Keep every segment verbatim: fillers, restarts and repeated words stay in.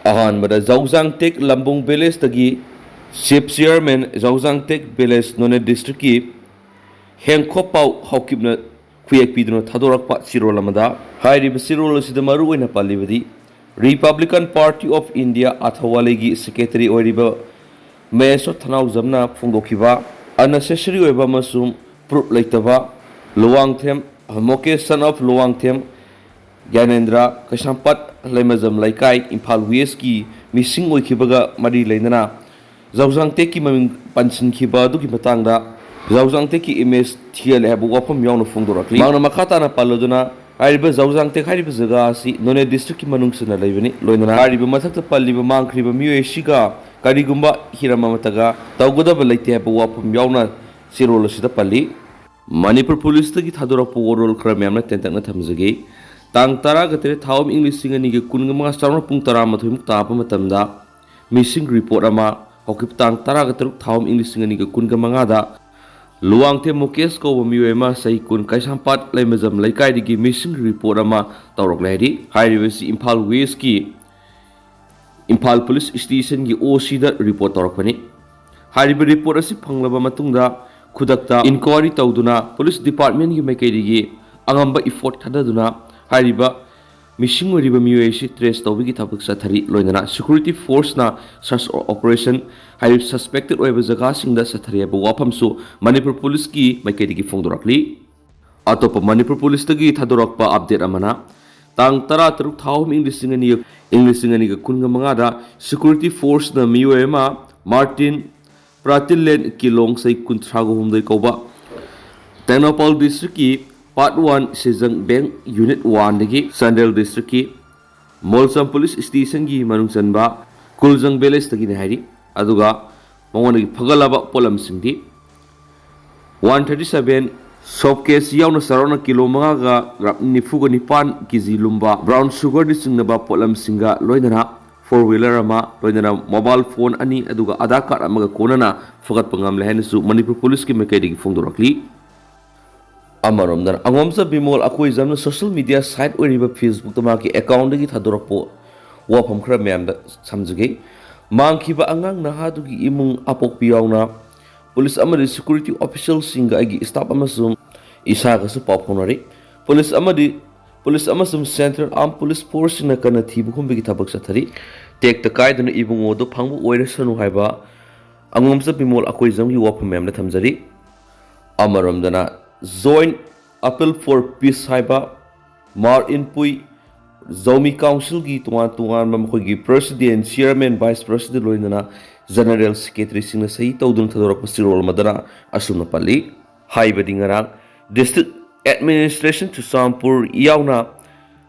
ꯑꯍꯥꯟꯕꯗ ꯖꯧꯖꯥꯡꯇꯦꯛ ꯂꯝꯕꯨꯡ ꯚꯤꯂꯦꯖꯇꯒꯤ chief chairman, ꯖꯧꯖꯥꯡꯇꯦꯛ village, ꯅꯣꯅꯦ ꯗꯤꯁꯇ꯭ꯔꯤꯛꯀꯤ ꯍꯦꯡꯈꯣꯄꯥꯎ ꯍꯥꯎꯀꯤꯞꯅ ꯈꯨꯌꯦꯛ ꯄꯤꯗꯨꯅ ꯊꯥꯗꯣꯔꯛꯄ ꯆꯦꯔꯣꯜ ꯑꯃꯗ, ꯍꯥꯏꯔꯤꯕ ꯆꯦꯔꯣꯜ ꯑꯁꯤꯗ ꯃꯔꯨꯑꯣꯏꯅ ꯄꯜꯂꯤꯕꯗꯤ Republican Party of India ꯑꯊꯋꯥꯂꯩꯒꯤ ꯁꯦꯀ꯭ꯔꯦꯇꯔꯤ ꯑꯣꯏꯔꯤꯕ ꯃꯍꯦꯁ꯭ꯋꯔ ꯊꯅꯥꯎꯖꯝꯅ ꯐꯣꯡꯗꯣꯛꯈꯤꯕ unnecessary ꯑꯣꯏꯕ ꯑꯃꯁꯨꯡ proof ꯂꯩꯇꯕ ꯂꯨꯋꯥꯡꯊꯦꯝ ꯃꯣꯀꯦꯁ, son of ꯂꯨꯋꯥꯡꯊꯦꯝ ꯒ꯭ꯌꯥꯅꯦꯟꯗ꯭ꯔ, ꯀꯩꯁꯥꯝꯄꯥꯠ ꯂꯩꯃꯖꯝ ꯂꯩꯀꯥꯏ, ꯏꯝꯐꯥꯜ ꯋꯦꯁꯀꯤ ꯃꯤꯁꯤꯡ ꯑꯣꯏꯈꯤꯕꯒ ꯃꯔꯤ ꯂꯩꯅꯅ ꯖꯧꯖꯥꯡꯇꯦꯛꯀꯤ ꯃꯃꯤꯡ ꯄꯟꯁꯤꯟꯈꯤꯕ ꯑꯗꯨꯒꯤ ꯃꯇꯥꯡꯗ ꯖꯧꯖꯥꯡꯇꯦꯛꯀꯤ ꯏꯃꯦꯖ ꯊꯤꯍꯜꯂꯦ ꯍꯥꯏꯕ ꯋꯥꯐꯝ ꯌꯥꯎꯅ ꯐꯣꯡꯗꯣꯔꯛꯂꯤ꯫ ꯃꯍꯥꯛꯅ ꯃꯈꯥ ꯇꯥꯅ ꯄꯜꯂꯗꯨꯅ, ꯍꯥꯏꯔꯤꯕ ꯖꯧꯖꯥꯡꯇꯦꯛ ꯍꯥꯏꯔꯤꯕ ꯖꯒꯥ ꯑꯁꯤ ꯅꯣꯅꯦ ꯗꯤꯁꯇ꯭ꯔꯤꯛꯀꯤ ꯃꯅꯨꯡ ꯆꯟꯅ ꯂꯩꯕꯅꯤ꯫ ꯂꯣꯏꯅꯅ ꯍꯥꯏꯔꯤꯕ ꯃꯊꯛꯇ ꯄꯜꯂꯤꯕ ꯃꯥꯡꯈ꯭ꯔꯤꯕ ꯃꯤꯑꯣꯏ ꯑꯁꯤꯒ ꯀꯔꯤꯒꯨꯝꯕ ꯍꯤꯔꯝ ꯑꯃꯠꯇꯒ ꯇꯧꯒꯗꯕ ꯂꯩꯇꯦ ꯍꯥꯏꯕ ꯋꯥꯐꯝ ꯌꯥꯎꯅ ꯆꯦꯔꯣꯜ ꯑꯁꯤꯗ ꯄꯜꯂꯤ꯫ ꯃꯅꯤꯄꯨꯔ ꯄꯨꯂꯤꯁꯇꯒꯤ ꯊꯥꯗꯣꯔꯛꯄ ꯋꯥꯔꯣꯜ ꯈꯔ ꯃꯌꯥꯝꯅ ꯇꯦꯟꯇꯛꯅ ꯊꯝꯖꯒꯦ꯫ ꯇꯥꯡ ꯇꯔꯥꯒ ꯇꯔꯦꯠ ꯊꯥ ꯑꯍꯨꯝ ꯏꯪ ꯂꯤꯁꯤꯡ ꯑꯅꯤꯒ ꯀꯨꯟꯒ ꯃꯉꯥ ꯆꯥꯎꯔꯥꯛꯅ ꯄꯨꯡ ꯇꯔꯥꯃꯥꯊꯣꯏꯃꯨꯛ ꯇꯥꯕ ꯃꯇꯝꯗ ꯃꯤꯁꯤꯡ ꯔꯤꯄꯣꯔꯠ ꯑꯃ ꯍꯧꯈꯤꯕ ꯇꯥꯡ ꯇꯔꯥꯒ ꯇꯔꯨꯛ ꯊꯥ ꯑꯍꯨꯝ ꯏꯪ ꯂꯤꯁꯤꯡ ꯑꯅꯤꯒ ꯀꯨꯟꯒ ꯃꯉꯥꯗ ꯂꯨꯋꯥꯡꯊꯦꯝ ꯃꯨꯀꯦꯁ ꯀꯧꯕ ꯃꯤꯑꯣꯏ ꯑꯃ ꯆꯍꯤ ꯀꯨꯟ ꯀꯩꯁꯥꯝꯄꯥꯠ ꯂꯩꯃꯖꯝ ꯂꯩꯀꯥꯏꯗꯒꯤ ꯃꯤꯁꯤꯡ ꯔꯤꯄꯣꯔꯠ ꯑꯃ ꯇꯧꯔꯛꯂꯦ ꯍꯥꯏꯔꯤ꯫ ꯍꯥꯏꯔꯤꯕꯁꯤ ꯏꯝꯐꯥꯜ ꯋꯦꯁꯀꯤ ꯏꯝꯐꯥꯜ ꯄꯨꯂꯤꯁ ꯁ꯭ꯇꯦꯁꯟꯒꯤ ꯑꯣ ꯁꯤꯗ ꯔꯤꯄꯣꯔꯠ ꯇꯧꯔꯛꯄꯅꯤ꯫ ꯍꯥꯏꯔꯤꯕ ꯔꯤꯄꯣꯔꯠ ꯑꯁꯤ ꯐꯪꯂꯕ ꯃꯇꯨꯡꯗ ꯈꯨꯗꯛꯇ ꯏꯟꯀ꯭ꯋꯥꯏꯔꯤ ꯇꯧꯗꯨꯅ ꯄꯨꯂꯤꯁ ꯗꯤꯄꯥꯔꯠꯃꯦꯟꯒꯤ ꯃꯥꯏꯀꯩꯗꯒꯤ ꯑꯉꯝꯕ ꯏꯐꯣꯔꯠ ꯊꯥꯗꯗꯨꯅ ꯍꯥꯏꯔꯤꯕ ꯃꯤꯁꯤꯡ ꯑꯣꯏꯔꯤꯕ ꯃꯤꯑꯣꯏ ꯑꯁꯤ ꯇ꯭ꯔꯦꯁ ꯇꯧꯕꯒꯤ ꯊꯕꯛ ꯆꯠꯊꯔꯤ꯫ ꯂꯣꯏꯅꯅ ꯁꯦꯀ꯭ꯌꯨꯔꯤꯇꯤ ꯐꯣꯔꯁꯅ ꯁꯔꯆ ꯑꯣꯄꯔꯦꯁꯟ ꯍꯥꯏꯔꯤꯕ ꯁꯁꯄꯦꯛꯇꯦꯠ ꯑꯣꯏꯕ ꯖꯒꯥꯁꯤꯡꯗ ꯆꯠꯊꯔꯤ ꯍꯥꯏꯕ ꯋꯥꯐꯝꯁꯨ ꯃꯅꯤꯄꯨꯔ ꯄꯨꯂꯤꯁꯀꯤ ꯃꯥꯏꯀꯩꯗꯒꯤ ꯐꯣꯡꯗꯣꯔꯛꯂꯤ꯫ ꯑꯇꯣꯞꯄ ꯃꯅꯤꯄꯨꯔ ꯄꯨꯂꯤꯁꯇꯒꯤ ꯊꯥꯗꯣꯔꯛꯄ ꯑꯞꯗꯦꯠ ꯑꯃꯅ, ꯇꯥꯡ ꯇꯔꯥ ꯇꯔꯨꯛ ꯊꯥ ꯑꯍꯨꯝ ꯏꯪ ꯂꯤꯁꯤꯡ ꯑꯅꯤ, ꯏꯪ ꯂꯤꯁꯤꯡ ꯑꯅꯤꯒ ꯀꯨꯟꯒ ꯃꯉꯥꯗ ꯁꯦꯀ꯭ꯌꯨꯔꯤꯇꯤ ꯐꯣꯔꯁꯅ ꯃꯤꯑꯣꯏ ꯑꯃ ꯃꯥꯔꯇꯤꯟ ꯄ꯭ꯔꯥꯇꯤꯟꯂꯦꯟ ꯀꯤꯂꯣꯡ ꯆꯍꯤ ꯀꯨꯟꯊ꯭ꯔꯥꯒ ꯍꯨꯝꯗꯣꯏ ꯀꯧꯕ ꯇꯦꯡꯅꯧꯄꯜ ꯗꯤꯁꯇ꯭ꯔꯤꯛꯀꯤ ꯄꯥꯔꯠ ꯋꯥꯟ ꯁꯤꯖꯪ ꯕꯦꯡ ꯌꯨꯅꯤꯠ ꯋꯥꯟꯗꯒꯤ ꯆꯥꯟꯗꯦꯜ ꯗꯤꯁꯇ꯭ꯔꯤꯛꯀꯤ ꯃꯣꯜꯆꯝ ꯄꯨꯂꯤꯁ ꯁ꯭ꯇꯦꯁꯟꯒꯤ ꯃꯅꯨꯡ ꯆꯟꯕ ꯀꯨꯜꯖꯪ ꯚꯤꯂꯦꯖꯇꯒꯤꯅꯤ ꯍꯥꯏꯔꯤ꯫ ꯑꯗꯨꯒ ꯃꯉꯣꯟꯗꯒꯤ ꯐꯒꯠꯂꯕ ꯄꯣꯠꯂꯝꯁꯤꯡꯗꯤ one thirty seven soap case ꯌꯥꯎꯅ ꯆꯥꯎꯔꯥꯛꯅ ꯀꯤꯂꯣ ꯃꯉꯥꯒ ꯒ꯭ꯔꯥꯝ ꯅꯤꯐꯨꯒ ꯅꯤꯄꯥꯟ ꯀꯦꯖꯤ ꯂꯨꯝꯕ ꯕ꯭ꯔꯥꯎꯟ ꯁꯨꯒꯔꯅꯆꯤꯡꯕ ꯄꯣꯠꯂꯝꯁꯤꯡꯒ ꯂꯣꯏꯅꯅ ꯐꯣꯔ ꯋꯤꯂꯔ ꯑꯃ, ꯂꯣꯏꯅꯅ ꯃꯣꯕꯥꯏꯜ ꯐꯣꯟ ꯑꯅꯤ, ꯑꯗꯨꯒ ꯑꯙꯥꯔ ꯀꯥꯔꯗ ꯑꯃꯒ ꯀꯣꯟꯅꯅ ꯐꯒꯠꯄ ꯉꯝꯂꯦ ꯍꯥꯏꯅꯁꯨ ꯃꯅꯤꯄꯨꯔ ꯄꯨꯂꯤꯁꯀꯤ ꯃꯥꯏꯀꯩꯗꯒꯤ ꯐꯣꯡꯗꯣꯔꯛꯂꯤ꯫ ꯑꯃꯔꯣꯝꯗꯅ ꯑꯉꯣꯝꯆꯥ ꯕꯤꯃꯣꯜ ꯑꯀꯣꯏꯖꯝꯅ ꯁꯣꯁꯤꯌꯦꯜ ꯃꯤꯗꯤꯌꯥ ꯁꯥꯏꯠ ꯑꯣꯏꯔꯤꯕ ꯐꯦꯁꯕꯨꯛꯇ ꯃꯍꯥꯛꯀꯤ ꯑꯦꯀꯥꯎꯟꯗꯒꯤ ꯊꯥꯗꯣꯔꯛꯄ ꯋꯥꯐꯝ ꯈꯔ ꯃꯌꯥꯝꯗ ꯊꯝꯖꯒꯦ꯫ ꯃꯥꯡꯈꯤꯕ ꯑꯉꯥꯡ ꯅꯍꯥꯗꯨꯒꯤ ꯏꯃꯨꯡ ꯑꯄꯣꯛꯄꯤ ꯌꯥꯎꯅ ꯄꯨꯂꯤꯁ ꯑꯃꯗꯤ ꯁꯦꯀ꯭ꯌꯨꯔꯤꯇꯤ ꯑꯣꯐꯤꯁꯤꯌꯦꯜꯁꯤꯡꯒ ꯑꯩꯒꯤ ꯁ꯭ꯇꯥꯐ ꯑꯃꯁꯨꯡ ꯏꯁꯥꯒꯁꯨ ꯄꯥꯎ ꯐꯥꯎꯅꯔꯤ꯫ ꯄꯨꯂꯤꯁ ꯑꯃꯗꯤ ꯄꯨꯂꯤꯁ ꯑꯃꯁꯨꯡ ꯁꯦꯟꯇ꯭ꯔꯦꯜ ꯑꯥꯔꯝ ꯄꯨꯂꯤꯁ ꯐꯣꯔꯁꯁꯤꯡꯅ ꯀꯟꯅ ꯊꯤꯕ ꯍꯨꯝꯕꯒꯤ ꯊꯕꯛ ꯆꯠꯊꯔꯤ꯫ ꯇꯦꯛꯇ ꯀꯥꯏꯗꯅ ꯏꯕꯨꯡꯉꯣꯗꯨ ꯐꯪꯕ ꯑꯣꯏꯔꯁꯅꯨ ꯍꯥꯏꯕ ꯑꯉꯣꯝꯆ ꯕꯤꯃꯣꯜ ꯑꯀꯣꯏꯖꯝꯒꯤ ꯋꯥꯐꯝ ꯃꯌꯥꯝꯗ ꯊꯝꯖꯔꯤ꯫ ꯑꯃꯔꯣꯝꯗꯅ Joint Appeal for Peace ꯍꯥꯏꯕ ꯃꯥꯔ ꯏꯟꯄꯨꯏ ꯖꯧꯃꯤ ꯀꯥꯎꯟꯁꯤꯜꯒꯤ ꯇꯣꯉꯥꯟ ꯇꯣꯉꯥꯟꯕ ꯃꯈꯣꯏꯒꯤ ꯄ꯭ꯔꯦꯁꯤꯗꯦꯟ, ꯆꯤꯌꯔꯃꯦꯟ, ꯚꯥꯏꯁ ꯄ꯭ꯔꯦꯁꯤꯗꯦꯟ ꯂꯣꯏꯅꯅ ꯖꯦꯅꯔꯦꯜ ꯁꯦꯀ꯭ꯔꯦꯇꯔꯤꯁꯤꯡꯅ ꯁꯍꯤ ꯇꯧꯗꯨꯅ ꯊꯥꯗꯣꯔꯛꯄ ꯆꯦꯔꯣꯜ ꯑꯃꯗꯅ ꯑꯁꯨꯝꯅ ꯄꯜꯂꯤ꯫ ꯍꯥꯏꯕꯗꯤ ꯉꯔꯥꯡ ꯗꯤꯁꯇ꯭ꯔꯤꯛ ꯑꯦꯗꯃꯤꯅꯤꯁꯇ꯭ꯔꯦꯁꯟ ꯆꯨꯔꯆꯥꯟꯄꯨꯔ ꯌꯥꯎꯅ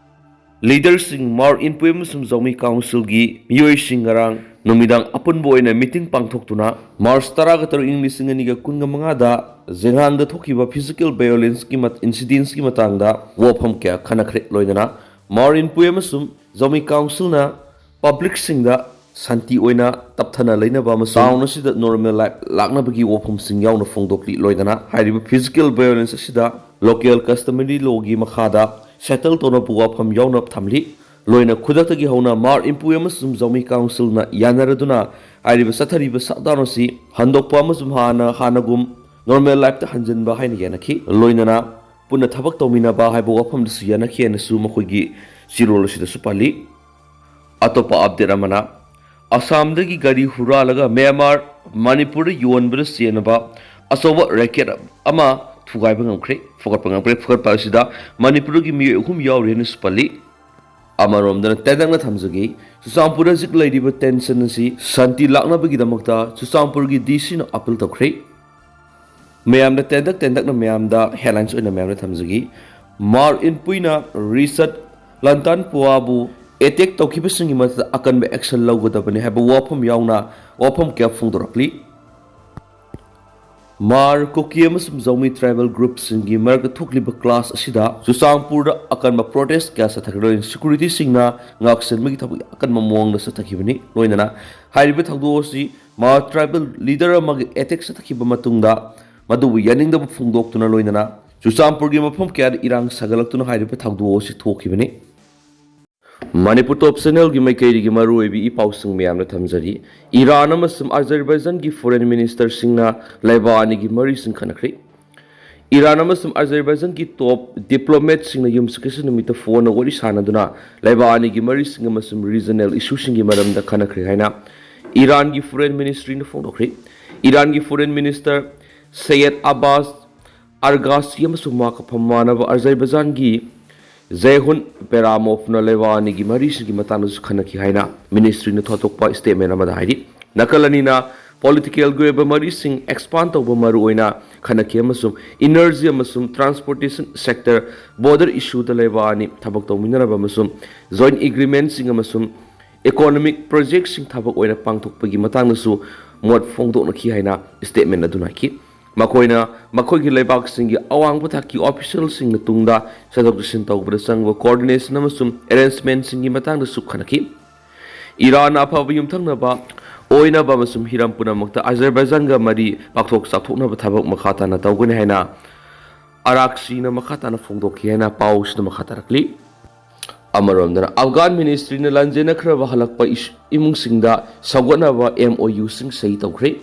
ꯂꯤꯗꯔꯁꯤꯡ, ꯃꯥꯔ ꯏꯟꯄꯨꯏ ꯑꯃꯁꯨꯡ ꯖꯧꯃꯤ ꯀꯥꯎꯟꯁꯤꯜꯒꯤ ꯃꯤꯑꯣꯏꯁꯤꯡ ꯉꯔꯥꯡ ꯅꯨꯃꯤꯗꯥꯡ ꯑꯄꯨꯟꯕ ꯑꯣꯏꯅ ꯃꯤꯇꯤꯡ ꯄꯥꯡꯊꯣꯛꯇꯨꯅ ꯃꯥꯔꯆ ꯇꯔꯥꯒ ꯇꯔꯨꯛ, ꯏꯪ ꯂꯤꯁꯤꯡ ꯑꯅꯤꯒ ꯀꯨꯟꯒ ꯃꯉꯥꯗ ꯖꯦꯉꯥꯟꯗ ꯊꯣꯛꯈꯤꯕ ꯐꯤꯖꯤꯀꯦꯜ ꯚꯥꯏꯑꯣꯂꯦꯟꯁꯀꯤ ꯃꯠ-, ꯏꯟꯁꯤꯗꯦꯟꯁꯀꯤ ꯃꯇꯥꯡꯗ ꯋꯥꯐꯝ ꯀꯌꯥ ꯈꯟꯅꯈ꯭ꯔꯦ꯫ ꯂꯣꯏꯅꯅ ꯃꯥꯔ ꯏꯟꯄꯨꯏ ꯑꯃꯁꯨꯡ ꯖꯧꯃꯤ ꯀꯥꯎꯟꯁꯤꯜꯅ ꯄꯕ꯭ꯂꯤꯛꯁꯤꯡꯗ ꯁꯥꯟꯇꯤ ꯑꯣꯏꯅ ꯇꯞꯊꯅ ꯂꯩꯅꯕ ꯑꯃꯁꯨꯡ ꯇꯥꯎꯟ ꯑꯁꯤꯗ ꯅꯣꯔꯃꯦꯜ ꯂꯥꯏꯐ ꯂꯥꯛꯅꯕꯒꯤ ꯋꯥꯐꯝꯁꯤꯡ ꯌꯥꯎꯅ ꯐꯣꯡꯗꯣꯛꯂꯤ꯫ ꯂꯣꯏꯅꯅ ꯍꯥꯏꯔꯤꯕ ꯐꯤꯖꯤꯀꯦꯜ ꯚꯥꯏꯑꯣꯂꯦꯟꯁ ꯑꯁꯤꯗ ꯂꯣꯀꯦꯜ ꯀꯁꯇꯃꯔꯤ ꯂꯣꯒꯤ ꯃꯈꯥꯗ ꯁꯦꯇꯜ ꯇꯧꯅꯕ ꯋꯥꯐꯝ ꯌꯥꯎꯅ ꯊꯝꯂꯤ꯫ ꯂꯣꯏꯅ ꯈꯨꯗꯛꯇꯒꯤ ꯍꯧꯅ ꯃꯥꯔ ꯏꯟꯄꯨꯏ ꯑꯃꯁꯨꯡ ꯖꯧꯃꯤ ꯀꯥꯎꯟꯁꯤꯜꯅ ꯌꯥꯅꯔꯗꯨꯅ ꯍꯥꯏꯔꯤꯕ ꯆꯠꯊꯔꯤꯕ ꯁꯠꯗꯥꯎꯟ ꯑꯁꯤ ꯍꯟꯗꯣꯛꯄ ꯑꯃꯁꯨꯡ ꯍꯥꯟꯅ, ꯍꯥꯟꯅꯒꯨꯝ ꯅꯣꯔꯃꯦꯜ ꯂꯥꯏꯐꯇ ꯍꯟꯖꯤꯟꯕ ꯍꯥꯏꯅ ꯌꯥꯅꯈꯤ꯫ ꯂꯣꯏꯅꯅ ꯄꯨꯟꯅ ꯊꯕꯛ ꯇꯧꯃꯤꯟꯅꯕ ꯍꯥꯏꯕ ꯋꯥꯐꯝꯗꯁꯨ ꯌꯥꯅꯈꯤ ꯍꯥꯏꯅꯁꯨ ꯃꯈꯣꯏꯒꯤ ꯆꯦꯔꯣꯜ ꯑꯁꯤꯗꯁꯨ ꯄꯜꯂꯤ꯫ ꯑꯇꯣꯞꯄ ꯑꯞꯗꯦꯠ ꯑꯃꯅ, ꯑꯁꯥꯝꯗꯒꯤ ꯒꯥꯔꯤ ꯍꯨꯔꯥꯜꯂꯒ ꯃ꯭ꯌꯥꯟꯃꯥꯔ, ꯃꯅꯤꯄꯨꯔꯗ ꯌꯣꯟꯕꯗ ꯆꯦꯟꯅꯕ ꯑꯆꯧꯕ ꯔꯦꯀꯦꯠ ꯑꯃ ꯊꯨꯒꯥꯏꯕ ꯉꯝꯈ꯭ꯔꯦ, ꯐꯨꯒꯠꯄ ꯉꯝꯈ꯭ꯔꯦ꯫ ꯐꯨꯒꯠꯄ ꯑꯁꯤꯗ ꯃꯅꯤꯄꯨꯔꯒꯤ ꯃꯤꯑꯣꯏ ꯑꯍꯨꯝ ꯌꯥꯎꯔꯤ ꯍꯥꯏꯅꯁꯨ ꯄꯜꯂꯤ꯫ ꯑꯃꯔꯣꯝꯗꯅ ꯇꯦꯟꯇꯛꯅ ꯊꯝꯖꯒꯦ, ꯆꯨꯔꯆꯥꯟꯄꯨꯔꯗ ꯍꯧꯖꯤꯛ ꯂꯩꯔꯤꯕ ꯇꯦꯟꯁꯟ ꯑꯁꯤ ꯁꯥꯟꯇꯤ ꯂꯥꯛꯅꯕꯒꯤꯗꯃꯛꯇ ꯆꯨꯔꯆꯥꯟꯄꯨꯔꯒꯤ ꯗꯤ ꯁꯤꯅ ꯑꯄꯤꯜ ꯇꯧꯈ꯭ꯔꯦ꯫ ꯃꯌꯥꯝꯗ ꯇꯦꯟꯇꯛ ꯇꯦꯟꯇꯛꯅ ꯃꯌꯥꯝꯗ ꯍꯦꯗꯂꯥꯏꯟꯁ ꯑꯣꯏꯅ ꯃꯌꯥꯝꯗ ꯊꯝꯖꯒꯦ꯫ ꯃꯥꯔ ꯏꯟꯄꯨꯏꯅ ꯔꯤꯆꯥꯔꯗ ꯂꯟꯇꯥꯟꯄꯨꯋꯥꯕꯨ ꯑꯦꯇꯦꯛ ꯇꯧꯈꯤꯕꯁꯤꯡꯒꯤ ꯃꯊꯛꯇ ꯑꯀꯟꯕ ꯑꯦꯛꯁꯟ ꯂꯧꯒꯗꯕꯅꯤ ꯍꯥꯏꯕ ꯋꯥꯐꯝ ꯌꯥꯎꯅ ꯋꯥꯐꯝ ꯀꯌꯥ ꯐꯣꯡꯗꯣꯔꯛꯂꯤ꯫ ꯃꯥꯔ, ꯀꯨꯀꯤ ꯑꯃꯁꯨꯡ ꯖꯧꯃꯤ ꯇ꯭ꯔꯥꯏꯕꯦꯜ ꯒ꯭ꯔꯨꯞꯁꯤꯡꯒꯤ ꯃꯔꯛꯇ ꯊꯣꯛꯂꯤꯕ ꯀ꯭ꯂꯥꯁ ꯑꯁꯤꯗ ꯆꯨꯔꯆꯥꯟꯄꯨꯔꯗ ꯑꯀꯟꯕ ꯄ꯭ꯔꯣꯇꯦꯁ ꯀꯌꯥ ꯆꯠꯊꯈ꯭ꯔꯦ꯫ ꯁꯦꯀ꯭ꯌꯨꯔꯤꯇꯤꯁꯤꯡꯅ ꯉꯥꯛꯁꯦꯟꯕꯒꯤ ꯊꯕꯛ ꯑꯀꯟꯕ ꯃꯑꯣꯡꯗ ꯆꯠꯊꯈꯤꯕꯅꯤ꯫ ꯂꯣꯏꯅꯅ ꯍꯥꯏꯔꯤꯕ ꯊꯧꯗꯣꯛ ꯑꯁꯤ ꯃꯥꯔ ꯇ꯭ꯔꯥꯏꯕꯦꯜ ꯂꯤꯗꯔ ꯑꯃꯒꯤ ꯑꯦꯇꯦꯛ ꯆꯠꯊꯈꯤꯕ ꯃꯇꯨꯡꯗ ꯃꯗꯨꯕꯨ ꯌꯥꯅꯤꯡꯗꯕ ꯐꯣꯡꯗꯣꯛꯇꯨꯅ ꯂꯣꯏꯅꯅ ꯆꯨꯔꯆꯥꯟꯄꯨꯔꯒꯤ ꯃꯐꯝ ꯀꯌꯥꯗ ꯏꯔꯥꯡ ꯁꯥꯒꯠꯂꯛꯇꯨꯅ ꯍꯥꯏꯔꯤꯕ ꯊꯧꯗꯣꯛ ꯑꯁꯤ ꯊꯣꯛꯈꯤꯕꯅꯤ꯫ ꯃꯅꯤꯄꯨꯔ ꯇꯣꯞ ꯆꯦꯅꯦꯜꯒꯤ ꯃꯥꯏꯀꯩꯗꯒꯤ ꯃꯔꯨꯑꯣꯏꯕ ꯏ ꯄꯥꯎꯁꯤꯡ ꯃꯌꯥꯝꯅ ꯊꯝꯖꯔꯤ꯫ ꯏꯔꯥꯟ ꯑꯃꯁꯨꯡ ꯑꯖꯔꯕꯥꯏꯖꯥꯟꯒꯤ ꯐꯣꯔꯦꯟ ꯃꯤꯅꯤꯁꯇꯔꯁꯤꯡꯅ ꯂꯩꯕꯥꯛ ꯑꯅꯤꯒꯤ ꯃꯔꯤꯁꯤꯡ ꯈꯟꯅꯈ꯭ꯔꯦ꯫ ꯏꯔꯥꯟ ꯑꯃꯁꯨꯡ ꯑꯖꯔꯕꯥꯏꯖꯥꯟꯒꯤ ꯇꯣꯞ ꯗꯤꯄ꯭ꯂꯣꯃꯦꯠꯁꯤꯡꯅ ꯌꯨꯝꯁꯀꯩꯁ ꯅꯨꯃꯤꯠꯇ ꯐꯣꯟꯗ ꯋꯥꯔꯤ ꯁꯥꯟꯅꯗꯨꯅ ꯂꯩꯕꯥꯛ ꯑꯅꯤꯒꯤ ꯃꯔꯤꯁꯤꯡ ꯑꯃꯁꯨꯡ ꯔꯤꯖꯅꯦꯜ ꯏꯁꯨꯁꯤꯡꯒꯤ ꯃꯔꯝꯗ ꯈꯟꯅꯈ꯭ꯔꯦ ꯍꯥꯏꯅ ꯏꯔꯥꯟꯒꯤ ꯐꯣꯔꯦꯟ ꯃꯤꯅꯤꯁꯇ꯭ꯔꯤꯅ ꯐꯣꯡꯗꯣꯛꯈ꯭ꯔꯦ꯫ ꯏꯔꯥꯟꯒꯤ ꯐꯣꯔꯦꯟ ꯃꯤꯅꯤꯁꯇꯔ ꯁꯩꯌꯦꯗ ꯑꯕꯥꯁ ꯑꯔꯒꯥꯁꯤ ꯑꯃꯁꯨꯡ ꯃꯍꯥꯛꯀ ꯐꯝꯃꯥꯟꯅꯕ ꯑꯖꯔꯕꯥꯏꯖꯥꯟꯒꯤ ꯖꯦꯍꯨꯟ ꯄꯦꯔꯥꯃꯣꯐꯅ ꯂꯩꯕꯥꯛ ꯑꯅꯤꯒꯤ ꯃꯔꯤꯁꯤꯡꯒꯤ ꯃꯇꯥꯡꯗꯁꯨ ꯈꯟꯅꯈꯤ ꯍꯥꯏꯅ ꯃꯤꯅꯤꯁꯇ꯭ꯔꯤꯅ ꯊꯥꯗꯣꯛꯄ ꯁ꯭ꯇꯦꯠꯃꯦꯟ ꯑꯃꯗ ꯍꯥꯏꯔꯤ꯫ ꯅꯥꯀꯜ ꯑꯅꯤꯅ ꯄꯣꯂꯤꯇꯤꯀꯦꯜꯒꯤ ꯑꯣꯏꯕ ꯃꯔꯤꯁꯤꯡ ꯑꯦꯛꯁꯄꯥꯟ ꯇꯧꯕ ꯃꯔꯨꯑꯣꯏꯅ ꯈꯟꯅꯈꯤ ꯑꯃꯁꯨꯡ ꯏꯅꯔꯖꯤ ꯑꯃꯁꯨꯡ ꯇ꯭ꯔꯥꯟꯁꯄꯣꯔꯇꯦꯁꯟ ꯁꯦꯛꯇꯔ, ꯕꯣꯔꯗꯔ ꯏꯁꯨꯗ ꯂꯩꯕꯥꯛ ꯑꯅꯤ ꯊꯕꯛ ꯇꯧꯃꯤꯟꯅꯅꯕ ꯑꯃꯁꯨꯡ ꯖꯣꯏꯟ ꯑꯦꯒ꯭ꯔꯤꯃꯦꯟꯁꯤꯡ ꯑꯃꯁꯨꯡ ꯏꯀꯣꯅꯣꯃꯤꯛ ꯄ꯭ꯔꯣꯖꯦꯛꯁꯤꯡ ꯊꯕꯛ ꯑꯣꯏꯅ ꯄꯥꯡꯊꯣꯛꯄꯒꯤ ꯃꯇꯥꯡꯗꯁꯨ ꯃꯣꯠ ꯐꯣꯡꯗꯣꯛꯅꯈꯤ ꯍꯥꯏꯅ ꯁ꯭ꯇꯦꯠꯃꯦꯟ ꯑꯗꯨꯅ ꯍꯥꯏꯈꯤ꯫ ꯃꯈꯣꯏꯅ ꯃꯈꯣꯏꯒꯤ ꯂꯩꯕꯥꯛꯁꯤꯡꯒꯤ ꯑꯋꯥꯡꯕ ꯊꯥꯛꯀꯤ ꯑꯣꯐꯤꯁꯤꯌꯦꯜꯁꯤꯡꯅ ꯇꯨꯡꯗ ꯆꯠꯊꯣꯛ ꯆꯠꯁꯤꯟ ꯇꯧꯕꯗ ꯆꯪꯕ ꯀꯣꯑꯣꯔꯗꯤꯅꯦꯁꯟ ꯑꯃꯁꯨꯡ ꯑꯦꯔꯦꯟꯖꯃꯦꯟꯁꯤꯡꯒꯤ ꯃꯇꯥꯡꯗꯁꯨ ꯈꯟꯅꯈꯤ꯫ ꯏꯔꯥꯟꯅ ꯑꯐꯕ ꯌꯨꯝꯊꯪꯅꯕ ꯑꯣꯏꯅꯕ ꯑꯃꯁꯨꯡ ꯍꯤꯔꯝ ꯄꯨꯝꯅꯃꯛꯇ ꯑꯖꯔꯕꯥꯏꯖꯥꯟꯒ ꯃꯔꯤ ꯄꯥꯛꯊꯣꯛ ꯆꯥꯎꯊꯣꯛꯅꯕ ꯊꯕꯛ ꯃꯈꯥ ꯇꯥꯅ ꯇꯧꯒꯅꯤ ꯍꯥꯏꯅ ꯑꯔꯥꯛꯁꯤꯅ ꯃꯈꯥ ꯇꯥꯅ ꯐꯣꯡꯗꯣꯛꯈꯤ ꯍꯥꯏꯅ ꯄꯥꯎꯁꯤꯗ ꯃꯈꯥ ꯇꯥꯔꯛꯂꯤ꯫ ꯑꯃꯔꯣꯝꯗꯅ, ꯑꯐꯒꯥꯟ ꯃꯤꯅꯤꯁꯇ꯭ꯔꯤꯅ ꯂꯥꯟꯖꯦꯟꯅꯈ꯭ꯔꯕ ꯍꯜꯂꯛꯄ ꯏꯁ-, ꯏꯃꯨꯡꯁꯤꯡꯗ ꯁꯧꯒꯠꯅꯕ ꯑꯦꯝ ꯑꯣ ꯌꯨꯁꯤꯡ ꯁꯍꯤ ꯇꯧꯈ꯭ꯔꯦ꯫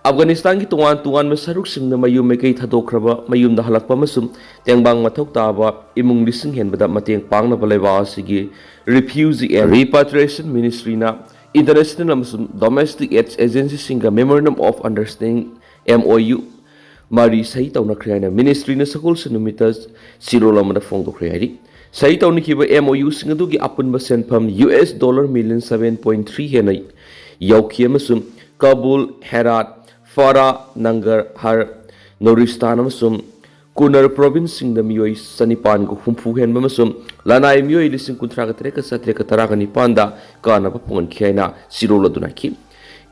ꯑꯐꯒꯥꯅꯤꯁꯇꯥꯟꯒꯤ ꯇꯣꯉꯥꯟ ꯇꯣꯉꯥꯟꯕ ꯁꯔꯨꯛꯁꯤꯡꯗ ꯃꯌꯨꯝ ꯃꯩꯀꯩ ꯊꯥꯗꯣꯛꯈ꯭ꯔꯕ, ꯃꯌꯨꯝꯗ ꯍꯜꯂꯛꯄ ꯑꯃꯁꯨꯡ ꯇꯦꯡꯕꯥꯡ ꯃꯊꯧ ꯇꯥꯕ ꯏꯃꯨꯡ ꯂꯤꯁꯤꯡ ꯍꯦꯟꯕꯗ ꯃꯇꯦꯡ ꯄꯥꯡꯅꯕ ꯂꯩꯕꯥꯛ ꯑꯁꯤꯒꯤ ꯔꯤꯐ꯭ꯌꯨꯖꯤ ꯑꯦꯟ ꯔꯤꯄꯥꯇ꯭ꯔꯤꯌꯦꯁꯟ ꯃꯤꯅꯤꯁꯇ꯭ꯔꯤꯅ ꯏꯟꯇꯔꯅꯦꯁꯅꯦꯜ ꯑꯃꯁꯨꯡ ꯗꯣꯃꯦꯁꯇꯤꯛ ꯑꯦꯗ ꯑꯦꯖꯦꯟꯁꯤꯁꯤꯡꯒ memorandum of understanding, M O U, ꯃꯔꯤ ꯁꯍꯤ ꯇꯧꯅꯈ꯭ꯔꯦ ꯍꯥꯏꯅ ꯃꯤꯅꯤꯁꯇ꯭ꯔꯤꯅ ꯁꯒꯣꯜꯁꯦꯟ ꯅꯨꯃꯤꯠꯇ ꯆꯦꯔꯣꯜ ꯑꯃꯗ ꯐꯣꯡꯗꯣꯛꯈ꯭ꯔꯦ ꯍꯥꯏꯔꯤ꯫ ꯁꯍꯤ ꯇꯧꯅꯈꯤꯕ ꯑꯦꯝ ꯑꯣ ꯌꯨꯁꯤꯡ ꯑꯗꯨꯒꯤ ꯑꯄꯨꯟꯕ ꯁꯦꯟꯐꯝ U S dollar million seven point three ꯍꯦꯟꯅ ꯌꯧꯈꯤ ꯑꯃꯁꯨꯡ ꯀꯕꯨꯜ, ꯍꯦꯔꯥꯠ, ꯐꯥꯔꯥ, ꯅꯪꯒꯔꯍꯥꯔ, ꯅꯨꯔꯤꯁꯇꯥꯟ ꯑꯃꯁꯨꯡ ꯀꯨꯅꯔ ꯄ꯭ꯔꯣꯚꯤꯟꯁꯁꯤꯡꯗ ꯃꯤꯑꯣꯏ ꯆꯅꯤꯄꯥꯟꯒ ꯍꯨꯝꯐꯨ ꯍꯦꯟꯕ ꯑꯃꯁꯨꯡ ꯂꯅꯥꯏ ꯃꯤꯑꯣꯏ ꯂꯤꯁꯤꯡ ꯀꯨꯟꯊ꯭ꯔꯥꯒ ꯇꯔꯦꯠꯀ ꯆꯥꯇ꯭ꯔꯦꯠꯀ ꯇꯔꯥꯒ ꯅꯤꯄꯥꯟꯗ ꯀꯥꯟꯅꯕ ꯐꯪꯍꯟꯈꯤ ꯍꯥꯏꯅ ꯆꯦꯔꯣꯜ ꯑꯗꯨꯅ ꯍꯥꯏꯈꯤ꯫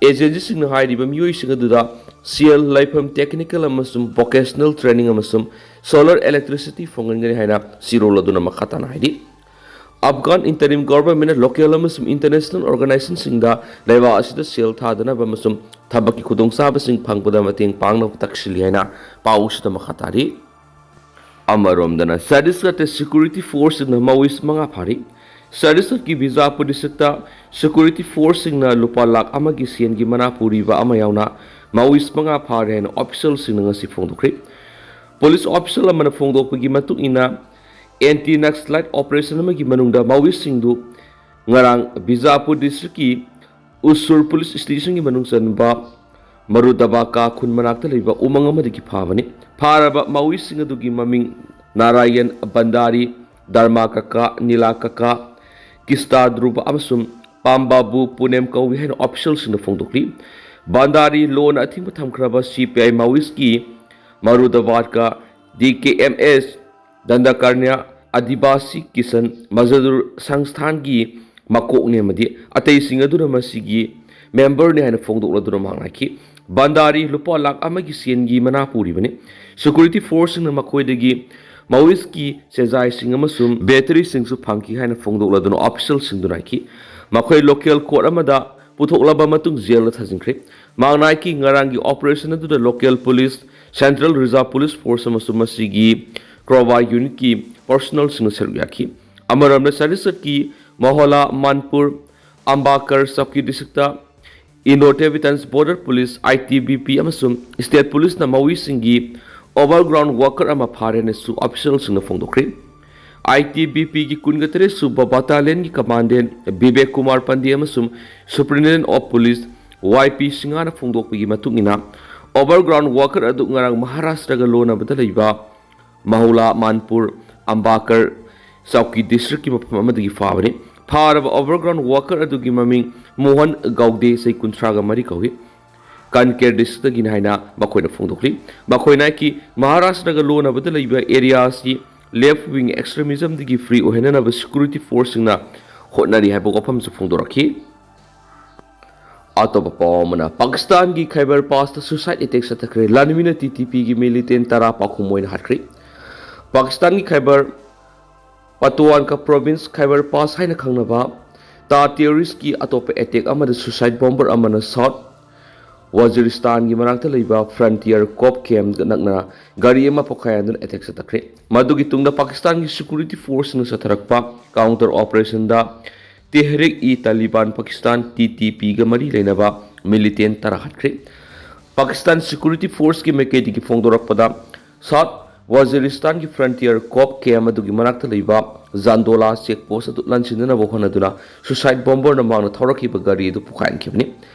ꯑꯦꯖꯦꯟꯁꯤꯁꯤꯡꯅ ꯍꯥꯏꯔꯤꯕ ꯃꯤꯑꯣꯏꯁꯤꯡ ꯑꯗꯨꯗ ꯁꯦꯜ, ꯂꯩꯐꯝ, ꯇꯦꯛꯅꯤꯀꯦꯜ ꯑꯃꯁꯨꯡ ꯚꯣꯀꯦꯁꯅꯦꯜ ꯇ꯭ꯔꯦꯅꯤꯡ ꯑꯃꯁꯨꯡ ꯁꯣꯂꯔ ꯏꯂꯦꯛꯇ꯭ꯔꯤꯁꯤꯇꯤ ꯐꯪꯍꯟꯒꯅꯤ ꯍꯥꯏꯅ ꯆꯦꯔꯣꯜ ꯑꯗꯨꯅ ꯃꯈꯥ ꯇꯥꯅ ꯍꯥꯏꯔꯤ꯫ ꯑꯐꯒꯥꯟ ꯏꯟꯇꯔꯤꯝ ꯒꯣꯚꯔꯟꯃꯦꯟꯠꯅ ꯂꯣꯀꯦꯜ ꯑꯃꯁꯨꯡ ꯏꯟꯇꯔꯅꯦꯁꯅꯦꯜ ꯑꯣꯔꯒꯅꯥꯏꯖꯦꯁꯟꯁꯤꯡꯗ ꯂꯩꯕꯥꯛ ꯑꯁꯤꯗ ꯁꯦꯜ ꯊꯥꯗꯅꯕ ꯑꯃꯁꯨꯡ ꯊꯕꯛꯀꯤ ꯈꯨꯗꯣꯡꯆꯥꯕꯁꯤꯡ ꯐꯪꯕꯗ ꯃꯇꯦꯡ ꯄꯥꯡꯅꯕ ꯇꯛꯁꯤꯜꯂꯤ ꯍꯥꯏꯅ ꯄꯥꯎꯁꯤꯗ ꯃꯈꯥ ꯇꯥꯔꯤ꯫ ꯑꯃꯔꯣꯝꯗꯅ, ꯆꯇꯤꯁꯒꯔꯗ ꯁꯦꯀ꯭ꯌꯨꯔꯤꯇꯤ ꯐꯣꯔꯁꯁꯤꯡꯅ ꯃꯥꯑꯣꯏꯁ ꯃꯉꯥ ꯐꯥꯔꯤ꯫ ꯆꯇꯤꯁꯒꯔꯀꯤ ꯕꯤꯖꯥꯄꯨꯔ ꯗꯤꯁꯇ꯭ꯔꯤꯛꯇ ꯁꯦꯀ꯭ꯌꯨꯔꯤꯇꯤ ꯐꯣꯔꯁꯁꯤꯡꯅ ꯂꯨꯄꯥ ꯂꯥꯈ ꯑꯃꯒꯤ ꯁꯦꯟꯒꯤ ꯃꯅꯥ ꯄꯨꯔꯤꯕ ꯑꯃ ꯌꯥꯎꯅ ꯃꯥꯑꯣꯏꯁ ꯃꯉꯥ ꯐꯥꯔꯦ ꯍꯥꯏꯅ ꯑꯣꯐꯤꯁꯤꯌꯦꯜꯁꯤꯡꯅ ꯉꯁꯤ ꯐꯣꯡꯗꯣꯛꯈ꯭ꯔꯦ꯫ ꯄꯨꯂꯤꯁ ꯑꯣꯐꯤꯁꯤꯌꯦꯜ ꯑꯃꯅ ꯐꯣꯡꯗꯣꯛꯄꯒꯤ ꯃꯇꯨꯡ ꯏꯟꯅ, ꯑꯦꯟꯇꯤ ꯅꯛꯁꯂꯥꯏꯠ ꯑꯣꯄꯔꯦꯁꯟ ꯑꯃꯒꯤ ꯃꯅꯨꯡꯗ ꯃꯥꯑꯣꯏꯁꯁꯤꯡꯗꯨ ꯉꯔꯥꯡ ꯕꯤꯖꯥꯄꯨꯔ ꯗꯤꯁꯇ꯭ꯔꯤꯛꯀꯤ ꯎꯁꯨꯔ ꯄꯨꯂꯤꯁ ꯁ꯭ꯇꯦꯁꯟꯒꯤ ꯃꯅꯨꯡ ꯆꯟꯕ ꯃꯔꯨꯗꯕꯥꯀꯥ ꯈꯨꯟ ꯃꯅꯥꯛꯇ ꯂꯩꯕ ꯎꯃꯪ ꯑꯃꯗꯒꯤ ꯐꯥꯕꯅꯤ꯫ ꯐꯥꯔꯕ ꯃꯥꯑꯣꯏꯁꯤꯡ ꯑꯗꯨꯒꯤ ꯃꯃꯤꯡ ꯅꯥꯔꯥꯌꯟ ꯕꯟꯗꯥꯔꯤ, ꯗꯔꯃꯥ ꯀꯀꯥ, ꯅꯤꯂꯥ ꯀꯀꯥ, ꯀꯤꯁꯇꯥ ꯙ꯭ꯔꯨꯕ ꯑꯃꯁꯨꯡ ꯄꯥꯝꯕꯥꯕꯨ ꯄꯨꯅꯦꯝ ꯀꯧꯏ ꯍꯥꯏꯅ ꯑꯣꯐꯤꯁꯤꯌꯦꯜꯁꯤꯡꯅ ꯐꯣꯡꯗꯣꯛꯂꯤ꯫ ꯕꯟꯗꯥꯔꯤ ꯂꯣꯟꯅ ꯑꯊꯤꯡꯕ ꯊꯝꯈ꯭ꯔꯕ ꯁꯤ P I ꯃꯥꯑꯣꯏꯁꯀꯤ ꯃꯔꯨꯗꯕꯥꯗꯀꯥ D K M ꯑꯦꯁ ꯗꯟꯗꯀꯔꯅ꯭ꯌ ꯑꯗꯤꯕꯥꯁꯤ ꯀꯤꯁꯟ ꯃꯖꯗꯨꯔ ꯁꯪꯁꯊꯥꯟꯒꯤ ꯃꯀꯣꯛꯅꯤ ꯑꯃꯗꯤ ꯑꯇꯩꯁꯤꯡ ꯑꯗꯨꯅ ꯃꯁꯤꯒꯤ ꯃꯦꯝꯕꯔꯅꯤ ꯍꯥꯏꯅ ꯐꯣꯡꯗꯣꯛꯂꯗꯨꯅ ꯃꯍꯥꯛꯅ ꯍꯥꯏꯈꯤ꯫ ꯕꯟꯗꯥꯔꯤ ꯂꯨꯄꯥ ꯂꯥꯈ ꯑꯃꯒꯤ ꯁꯦꯟꯒꯤ ꯃꯅꯥ ꯄꯨꯔꯤꯕꯅꯤ꯫ ꯁꯦꯀ꯭ꯌꯨꯔꯤꯇꯤ ꯐꯣꯔꯁꯁꯤꯡꯅ ꯃꯈꯣꯏꯗꯒꯤ ꯃꯥꯑꯣꯏꯁꯀꯤ ꯆꯦꯖꯥꯏꯁꯤꯡ ꯑꯃꯁꯨꯡ ꯕꯦꯇꯔꯤꯁꯤꯡꯁꯨ ꯐꯪꯈꯤ ꯍꯥꯏꯅ ꯐꯣꯡꯗꯣꯛꯂꯗꯨꯅ ꯑꯣꯐꯤꯁꯤꯌꯦꯜꯁꯤꯡꯗꯨꯅ ꯍꯥꯏꯈꯤ꯫ ꯃꯈꯣꯏ ꯂꯣꯀꯦꯜ ꯀꯣꯔꯠ ꯑꯃꯗ ꯄꯨꯊꯣꯛꯂꯕ ꯃꯇꯨꯡ ꯖꯦꯜꯗ ꯊꯥꯖꯤꯟꯈ꯭ꯔꯦ꯫ ꯃꯍꯥꯛꯅ ꯍꯥꯏꯈꯤ, ꯉꯔꯥꯡꯒꯤ ꯑꯣꯄꯔꯦꯁꯟ ꯑꯗꯨꯗ local police, central reserve police force ꯑꯃꯁꯨꯡ ꯃꯁꯤꯒꯤ ꯀ꯭ꯔꯣꯕꯥ ꯌꯨꯅꯤꯠꯀꯤ ꯄꯔꯁꯣꯅꯦꯜꯁꯤꯡꯅ ꯁꯔꯨꯛ ꯌꯥꯈꯤ꯫ ꯑꯃꯔꯣꯝꯗ, ꯆꯇꯤꯁꯒꯔꯀꯤ ꯃꯣꯍꯣꯂꯥ ꯃꯥꯟꯄꯨꯔ ꯑꯝꯕꯥꯀꯔ ꯆꯧꯀꯤ ꯗꯤꯁꯇ꯭ꯔꯤꯛꯇ ꯏꯟꯗꯣ ꯇꯤꯕꯦꯇꯟ ꯕꯣꯔꯗꯔ ꯄꯨꯂꯤꯁ, ꯑꯥꯏ ꯇꯤ ꯕꯤ ꯄꯤ, ꯑꯃꯁꯨꯡ ꯁ꯭ꯇꯦꯠ ꯄꯨꯂꯤꯁꯅ ꯃꯥꯑꯣꯏꯁꯤꯡꯒꯤ ꯑꯣꯚꯔꯒ꯭ꯔꯥꯎꯟ ꯋꯥꯀꯔ ꯑꯃ ꯐꯥꯔꯦ ꯍꯥꯏꯅꯁꯨ ꯑꯣꯐꯤꯁꯤꯌꯦꯜꯁꯤꯡꯅ ꯐꯣꯡꯗꯣꯛꯈ꯭ꯔꯦ꯫ ꯑꯥꯏ ꯇꯤ ꯕꯤ ꯄꯤꯒꯤ ꯀꯨꯟꯒ ꯇꯔꯦꯠ ꯁꯨꯕ ꯕꯇꯥꯂꯤꯌꯟꯒꯤ ꯀꯃꯥꯟꯗꯦꯟ ꯕꯤꯕꯦꯛ ꯀꯨꯃꯥꯔ ꯄꯟꯗꯦ ꯑꯃꯁꯨꯡ ꯁꯨꯄ꯭ꯔꯤꯟꯇꯦꯟꯗꯦꯟ ꯑꯣꯐ ꯄꯨꯂꯤꯁ, ꯋꯥꯏ ꯄꯤ ꯁꯤꯡꯍꯅ ꯐꯣꯡꯗꯣꯛꯄꯒꯤ ꯃꯇꯨꯡ ꯏꯟꯅ, ꯑꯣꯚꯔꯒ꯭ꯔꯥꯎꯟ ꯋꯥꯀꯔ ꯑꯗꯨ ꯉꯔꯥꯡ ꯃꯍꯥꯔꯥꯁꯇ꯭ꯔꯒ ꯂꯣꯟꯅꯕꯗ ꯂꯩꯕ ꯃꯍꯧꯂꯥ ꯃꯥꯟꯄꯨꯔ ꯑꯝꯕꯥꯀꯔ ꯆꯧꯀꯤ ꯗꯤꯁꯇ꯭ꯔꯤꯛꯀꯤ ꯃꯐꯝ ꯑꯃꯗꯒꯤ ꯐꯥꯕꯅꯤ꯫ ꯐꯥꯔꯕ ꯑꯣꯚꯔꯒ꯭ꯔꯥꯎꯟ ꯋꯥꯀꯔ ꯑꯗꯨꯒꯤ ꯃꯃꯤꯡ ꯃꯣꯍꯟ ꯒꯧꯗꯦ, ꯆꯍꯤ ꯀꯨꯟꯊ꯭ꯔꯥꯒ ꯃꯔꯤ ꯀꯧꯏ꯫ ꯀꯟꯀꯦꯔ ꯗꯤꯁꯇ꯭ꯔꯤꯛꯇꯒꯤꯅꯤ ꯍꯥꯏꯅ ꯃꯈꯣꯏꯅ ꯐꯣꯡꯗꯣꯛꯂꯤ꯫ ꯃꯈꯣꯏꯅ ꯍꯥꯏꯈꯤ, ꯃꯍꯥꯔꯥꯁꯇ꯭ꯔꯒ ꯂꯣꯟꯅꯕꯗ ꯂꯩꯕ ꯑꯦꯔꯤꯌꯥ ꯑꯁꯤ ꯂꯦꯐ ꯋꯤꯡ ꯑꯦꯛꯁꯇ꯭ꯔꯤꯃꯤꯖꯝꯗꯒꯤ ꯐ꯭ꯔꯤ ꯑꯣꯏꯍꯟꯅꯅꯕ ꯁꯦꯀ꯭ꯌꯨꯔꯤꯇꯤ ꯐꯣꯔꯁꯁꯤꯡꯅ ꯍꯣꯠꯅꯔꯤ ꯍꯥꯏꯕ ꯋꯥꯐꯝꯁꯨ ꯐꯣꯡꯗꯣꯔꯛꯈꯤ꯫ ꯑꯇꯣꯞꯄ ꯄꯥꯎ ꯑꯃꯅ, ꯄꯥꯀꯤꯁꯇꯥꯟꯒꯤ ꯈꯩꯕꯔ ꯄꯥꯁꯇ ꯁꯨꯁꯥꯏꯠ ꯑꯦꯇꯦꯛ ꯆꯠꯊꯈ꯭ꯔꯦ꯫ ꯂꯥꯟꯃꯤꯅ ꯇꯤ ꯇꯤ ꯄꯤꯒꯤ ꯃꯤꯂꯤꯇꯦꯟ ꯇꯔꯥ ꯄꯥꯎꯈꯨꯝ ꯑꯣꯏꯅ ꯍꯥꯠꯈ꯭ꯔꯦ꯫ ꯄꯥꯀꯤꯁꯇꯥꯟꯒꯤ ꯈꯩꯕꯔ ꯄꯇꯨꯋꯥꯟꯀ ꯄ꯭ꯔꯣꯚꯤꯟꯁ, ꯈꯩꯕꯔ ꯄꯥꯁ ꯍꯥꯏꯅ ꯈꯪꯅꯕ, ꯇꯥ ꯇꯦꯔꯣꯔꯤꯁꯀꯤ ꯑꯇꯣꯞꯄ ꯑꯦꯇꯦꯛ ꯑꯃꯗ ꯁꯨꯁꯥꯏꯠ ꯕꯣꯝꯕꯔ ꯑꯃꯅ ꯁꯥꯎꯠ ꯋꯥꯖꯤꯔꯤꯁꯇꯥꯟꯒꯤ ꯃꯅꯥꯛꯇ ꯂꯩꯕ Frontier Cop Camp ꯅꯛꯅ ꯒꯥꯔꯤ ꯑꯃ ꯄꯣꯈꯥꯏꯍꯟꯗꯨꯅ ꯑꯦꯇꯦꯛ ꯆꯠꯊꯈ꯭ꯔꯦ꯫ ꯃꯗꯨꯒꯤ ꯇꯨꯡꯗ ꯄꯥꯀꯤꯁꯇꯥꯟꯒꯤ security ꯐꯣꯔꯁꯁꯤꯡꯅ ꯆꯠꯊꯔꯛꯄ counter ꯑꯣꯄꯔꯦꯁꯟꯗ ꯇꯦꯍꯔꯤꯛ E ꯇꯥꯂꯤꯕꯥꯟ Pakistan, T T ꯄꯤꯒ ꯃꯔꯤ ꯂꯩꯅꯕ ꯃꯤꯂꯤꯇꯦꯟ ꯇꯔꯥ ꯍꯥꯠꯈ꯭ꯔꯦ꯫ ꯄꯥꯀꯤꯁꯇꯥꯟ ꯁꯦꯀ꯭ꯌꯨꯔꯤꯇꯤ ꯐꯣꯔꯁꯀꯤ ꯃꯥꯏꯀꯩꯗꯒꯤ ꯐꯣꯡꯗꯣꯔꯛꯄꯗ, ꯁꯥꯎꯠ ꯋꯥꯖꯤꯔꯤꯁꯇꯥꯟꯒꯤ Frontier Cop Camp ꯑꯗꯨꯒꯤ ꯃꯅꯥꯛꯇ ꯂꯩꯕ ꯖꯥꯟꯗꯣꯂꯥ ꯆꯦꯛ ꯄꯣꯁ ꯑꯗꯨ ꯂꯥꯟꯁꯤꯟꯅꯅꯕ ꯍꯣꯠꯅꯗꯨꯅ ꯁꯨꯁꯥꯏꯠ ꯕꯣꯝꯕꯔꯅ ꯃꯥꯡꯗ ꯊꯧꯔꯛꯈꯤꯕ ꯒꯥꯔꯤ ꯑꯗꯨ ꯄꯣꯈꯥꯏꯍꯟꯈꯤꯕꯅꯤ꯫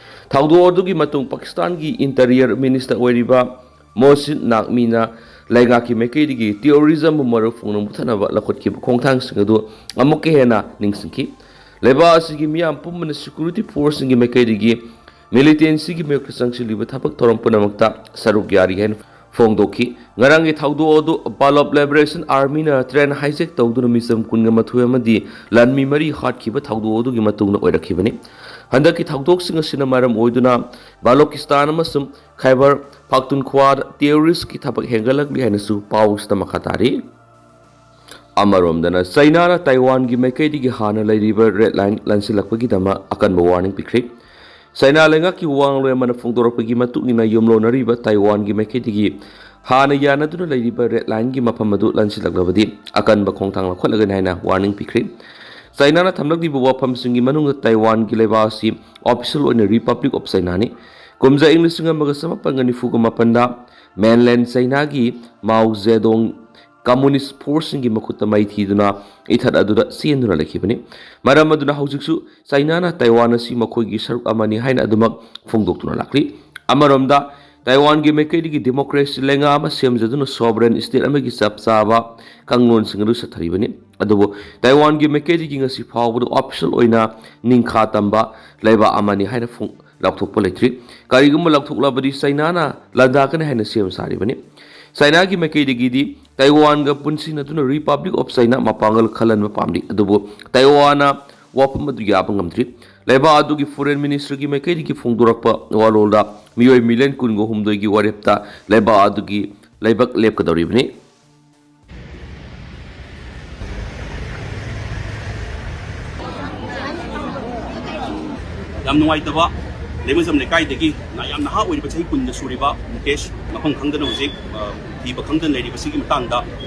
ꯊꯧꯗꯣꯛ ꯑꯗꯨꯒꯤ ꯃꯇꯨꯡ ꯄꯥꯀꯤꯁꯇꯥꯟꯒꯤ ꯏꯟꯇꯤꯔꯤꯌꯔ ꯃꯤꯅꯤꯁꯇꯔ ꯑꯣꯏꯔꯤꯕ ꯃꯣꯍꯁꯤꯟ ꯅꯥꯛꯃꯤꯅ ꯂꯩꯉꯥꯛꯀꯤ ꯃꯥꯏꯀꯩꯗꯒꯤ ꯇꯦꯔꯣꯔꯤꯖꯝꯕꯨ ꯃꯔꯨ ꯐꯪꯅ ꯃꯨꯊꯠꯅꯕ ꯂꯧꯈꯠꯈꯤꯕ ꯈꯣꯡꯊꯥꯡꯁꯤꯡ ꯑꯗꯨ ꯑꯃꯨꯛꯀ ꯍꯦꯟꯅ ꯅꯤꯡꯁꯤꯡꯈꯤ꯫ ꯂꯩꯕꯥꯛ ꯑꯁꯤꯒꯤ ꯃꯤꯌꯥꯝ ꯄꯨꯝꯕꯅ ꯁꯦꯀ꯭ꯌꯨꯔꯤꯇꯤ ꯐꯣꯔꯁꯁꯤꯡꯒꯤ ꯃꯥꯏꯀꯩꯗꯒꯤ ꯃꯤꯂꯤꯇꯦꯟꯁꯤꯒꯤ ꯃꯥꯌꯣꯛꯇ ꯆꯪꯁꯤꯜꯂꯤꯕ ꯊꯕꯛ ꯊꯧꯔꯝ ꯄꯨꯝꯅꯃꯛꯇ ꯁꯔꯨꯛ ꯌꯥꯔꯤ ꯍꯥꯏꯅ ꯐꯣꯡꯗꯣꯛꯈꯤ꯫ ꯉꯔꯥꯡꯒꯤ ꯊꯧꯗꯣꯛ ꯑꯗꯨ ꯕꯥꯂꯣꯞ ꯂꯤꯕꯔꯦꯁꯟ ꯑꯥꯔꯃꯤꯅ ꯇ꯭ꯔꯦꯟ ꯍꯥꯏꯖꯦꯛ ꯇꯧꯗꯨꯅ ꯃꯤꯆꯝ ꯀꯨꯟꯒ ꯃꯥꯊꯣꯏ ꯑꯃꯗꯤ ꯂꯥꯟꯃꯤ ꯃꯔꯤ ꯍꯥꯠꯈꯤꯕ ꯊꯧꯗꯣꯛ ꯑꯗꯨꯒꯤ ꯃꯇꯨꯡꯗ ꯑꯣꯏꯔꯛꯈꯤꯕꯅꯤ꯫ ꯍꯟꯗꯛꯀꯤ ꯊꯧꯗꯣꯛꯁꯤꯡ ꯑꯁꯤꯅ ꯃꯔꯝ ꯑꯣꯏꯗꯨꯅ ꯕꯥꯂꯣꯀꯤꯁꯇꯥꯟ ꯑꯃꯁꯨꯡ ꯈꯥꯏꯕꯔ ꯄꯥꯈꯇꯨꯟꯈ꯭ꯋꯥꯗ ꯇꯦꯔꯣꯔꯤꯁ꯭ꯠꯀꯤ ꯊꯕꯛ ꯍꯦꯟꯒꯠꯂꯛꯂꯤ ꯍꯥꯏꯅꯁꯨ ꯄꯥꯎꯁꯤꯗ ꯃꯈꯥ ꯇꯥꯔꯤ꯫ ꯑꯃꯔꯣꯝꯗꯅ ꯆꯩꯅꯥꯅ ꯇꯥꯏꯋꯥꯟꯒꯤ ꯃꯥꯏꯀꯩꯗꯒꯤ ꯍꯥꯟꯅ ꯂꯩꯔꯤꯕ ꯔꯦꯗ ꯂꯥꯏꯟ ꯂꯥꯟꯁꯤꯜꯂꯛꯄꯒꯤꯗꯃꯛ ꯑꯀꯟꯕ ꯋꯥꯔꯅꯤꯡ ꯄꯤꯈ꯭ꯔꯦ꯫ ꯆꯩꯅꯥ ꯂꯩꯉꯥꯛꯀꯤ ꯋꯥ ꯉꯥꯡꯂꯣꯏ ꯑꯃꯅ ꯐꯣꯡꯗꯣꯔꯛꯄꯒꯤ ꯃꯇꯨꯡ ꯏꯟꯅ, ꯌꯨꯝꯂꯣꯟꯅꯔꯤꯕ ꯇꯥꯏꯋꯥꯟꯒꯤ ꯃꯥꯏꯀꯩꯗꯒꯤ ꯍꯥꯟꯅ ꯌꯥꯅꯗꯨꯅ ꯂꯩꯔꯤꯕ ꯔꯦꯗ ꯂꯥꯏꯟꯒꯤ ꯃꯐꯝ ꯑꯗꯨ ꯂꯥꯟꯁꯤꯜꯂꯛꯂꯕꯗꯤ ꯑꯀꯟꯕ ꯈꯣꯡꯊꯥꯡ ꯂꯧꯈꯠꯂꯒꯅꯤ ꯍꯥꯏꯅ ꯋꯥꯔꯅꯤꯡ ꯄꯤꯈ꯭ꯔꯦ꯫ ꯆꯩꯅꯥꯅ ꯊꯝꯂꯛꯂꯤꯕ ꯋꯥꯐꯝꯁꯤꯡꯒꯤ ꯃꯅꯨꯡꯗ ꯇꯥꯏꯋꯥꯟꯒꯤ ꯂꯩꯕꯥꯛ ꯑꯁꯤ ꯑꯣꯐꯤꯁꯤꯌꯦꯜ ꯑꯣꯏꯅ ꯔꯤꯄꯕ꯭ꯂꯤꯛ ꯑꯣꯐ ꯆꯩꯅꯥꯅꯤ꯫ ꯀꯨꯝꯖꯥ ꯏꯪ ꯂꯤꯁꯤꯡ ꯑꯃꯒ ꯆꯃꯥꯄꯟꯒ ꯅꯤꯐꯨꯒ ꯃꯥꯄꯟꯗ ꯃꯦꯟꯂꯦꯟ ꯆꯩꯅꯥꯒꯤ ꯃꯥꯎ ꯖꯦꯗꯣꯡ ꯀꯝꯃꯨꯅꯤꯁ꯭ꯠ ꯐꯣꯔꯁꯁꯤꯡꯒꯤ ꯃꯈꯨꯠꯇ ꯃꯥꯏꯊꯤꯗꯨꯅ ꯏꯊꯠ ꯑꯗꯨꯗ ꯆꯦꯟꯗꯨꯅ ꯂꯩꯈꯤꯕꯅꯤ꯫ ꯃꯔꯝ ꯑꯗꯨꯅ ꯍꯧꯖꯤꯛꯁꯨ ꯆꯩꯅꯥꯅ ꯇꯥꯏꯋꯥꯟ ꯑꯁꯤ ꯃꯈꯣꯏꯒꯤ ꯁꯔꯨꯛ ꯑꯃꯅꯤ ꯍꯥꯏꯅ ꯑꯗꯨꯃꯛ ꯐꯣꯡꯗꯣꯛꯇꯨꯅ ꯂꯥꯛꯂꯤ꯫ ꯑꯃꯔꯣꯝꯗ, ꯇꯥꯏꯋꯥꯟꯒꯤ ꯃꯥꯏꯀꯩꯗꯒꯤ ꯗꯦꯃꯣꯀ꯭ꯔꯦꯁꯤ ꯂꯩꯉꯥꯛ ꯑꯃ ꯁꯦꯝꯖꯗꯨꯅ ꯁꯣꯚꯔꯦꯟ ꯁ꯭ꯇꯦꯠ ꯑꯃꯒꯤ ꯆꯞ ꯆꯥꯕ ꯀꯥꯡꯂꯣꯟꯁꯤꯡ ꯑꯗꯨ ꯆꯠꯊꯔꯤꯕꯅꯤ꯫ ꯑꯗꯨꯕꯨ ꯇꯥꯏꯋꯥꯟꯒꯤ ꯃꯥꯏꯀꯩꯗꯒꯤ ꯉꯁꯤ ꯐꯥꯎꯕꯗ ꯑꯣꯐꯤꯁꯤꯌꯦꯜ ꯑꯣꯏꯅ ꯅꯤꯡꯈꯥ ꯇꯝꯕ ꯂꯩꯕꯥꯛ ꯑꯃꯅꯤ ꯍꯥꯏꯅ ꯐꯣꯡ-, ꯂꯥꯎꯊꯣꯛꯄ ꯂꯩꯇ꯭ꯔꯤ꯫ ꯀꯔꯤꯒꯨꯝꯕ ꯂꯥꯎꯊꯣꯛꯂꯕꯗꯤ ꯆꯩꯅꯥꯅ ꯂꯥꯟꯗꯥꯀꯅꯤ ꯍꯥꯏꯅ ꯁꯦꯝ ꯁꯥꯔꯤꯕꯅꯤ꯫ ꯆꯩꯅꯥꯒꯤ ꯃꯥꯏꯀꯩꯗꯒꯤꯗꯤ ꯇꯥꯏꯋꯥꯟꯒ ꯄꯨꯟꯁꯤꯟꯅꯗꯨꯅ ꯔꯤꯄꯕ꯭ꯂꯤꯛ ꯑꯣꯐ ꯆꯩꯅꯥ ꯃꯄꯥꯡꯒꯜ ꯈꯜꯍꯟꯕ ꯄꯥꯝꯂꯤ꯫ ꯑꯗꯨꯕꯨ ꯇꯥꯏꯋꯥꯟꯅ ꯋꯥꯐꯝ ꯑꯗꯨ ꯌꯥꯕ ꯉꯝꯗ꯭ꯔꯤ꯫ ꯂꯩꯕꯥꯛ ꯑꯗꯨꯒꯤ ꯐꯣꯔꯦꯟ ꯃꯤꯅꯤꯁꯇꯔꯒꯤ ꯃꯥꯏꯀꯩꯗꯒꯤ ꯐꯣꯡꯗꯣꯔꯛꯄ ꯋꯥꯔꯣꯜꯗ ꯃꯤꯑꯣꯏ ꯃꯤꯂꯤꯌꯟ ꯀꯨꯟꯒ ꯍꯨꯝꯗꯣꯏꯒꯤ ꯋꯥꯔꯦꯞꯇ ꯂꯩꯕꯥꯛ ꯑꯗꯨꯒꯤ ꯂꯩꯕꯥꯛ ꯂꯦꯞꯀꯗꯧꯔꯤꯕꯅꯤ꯫ ꯌꯥꯝ ꯅꯨꯡꯉꯥꯏꯇꯕ ꯂꯩꯃꯖꯝ ꯂꯩꯀꯥꯏꯗꯒꯤ ꯅ-, ꯌꯥꯝ ꯅꯍꯥ ꯑꯣꯏꯔꯤꯕ, ꯆꯍꯤ ꯀꯨꯟꯗ ꯁꯨꯔꯤꯕ ꯃꯨꯀꯦꯁ, ꯃꯐꯝ ꯈꯪꯗꯅ ꯍꯧꯖꯤꯛ, ꯑ, ꯊꯤꯕ ꯈꯪꯗꯅ ꯂꯩꯔꯤꯕꯁꯤꯒꯤ ꯃꯇꯥꯡꯗ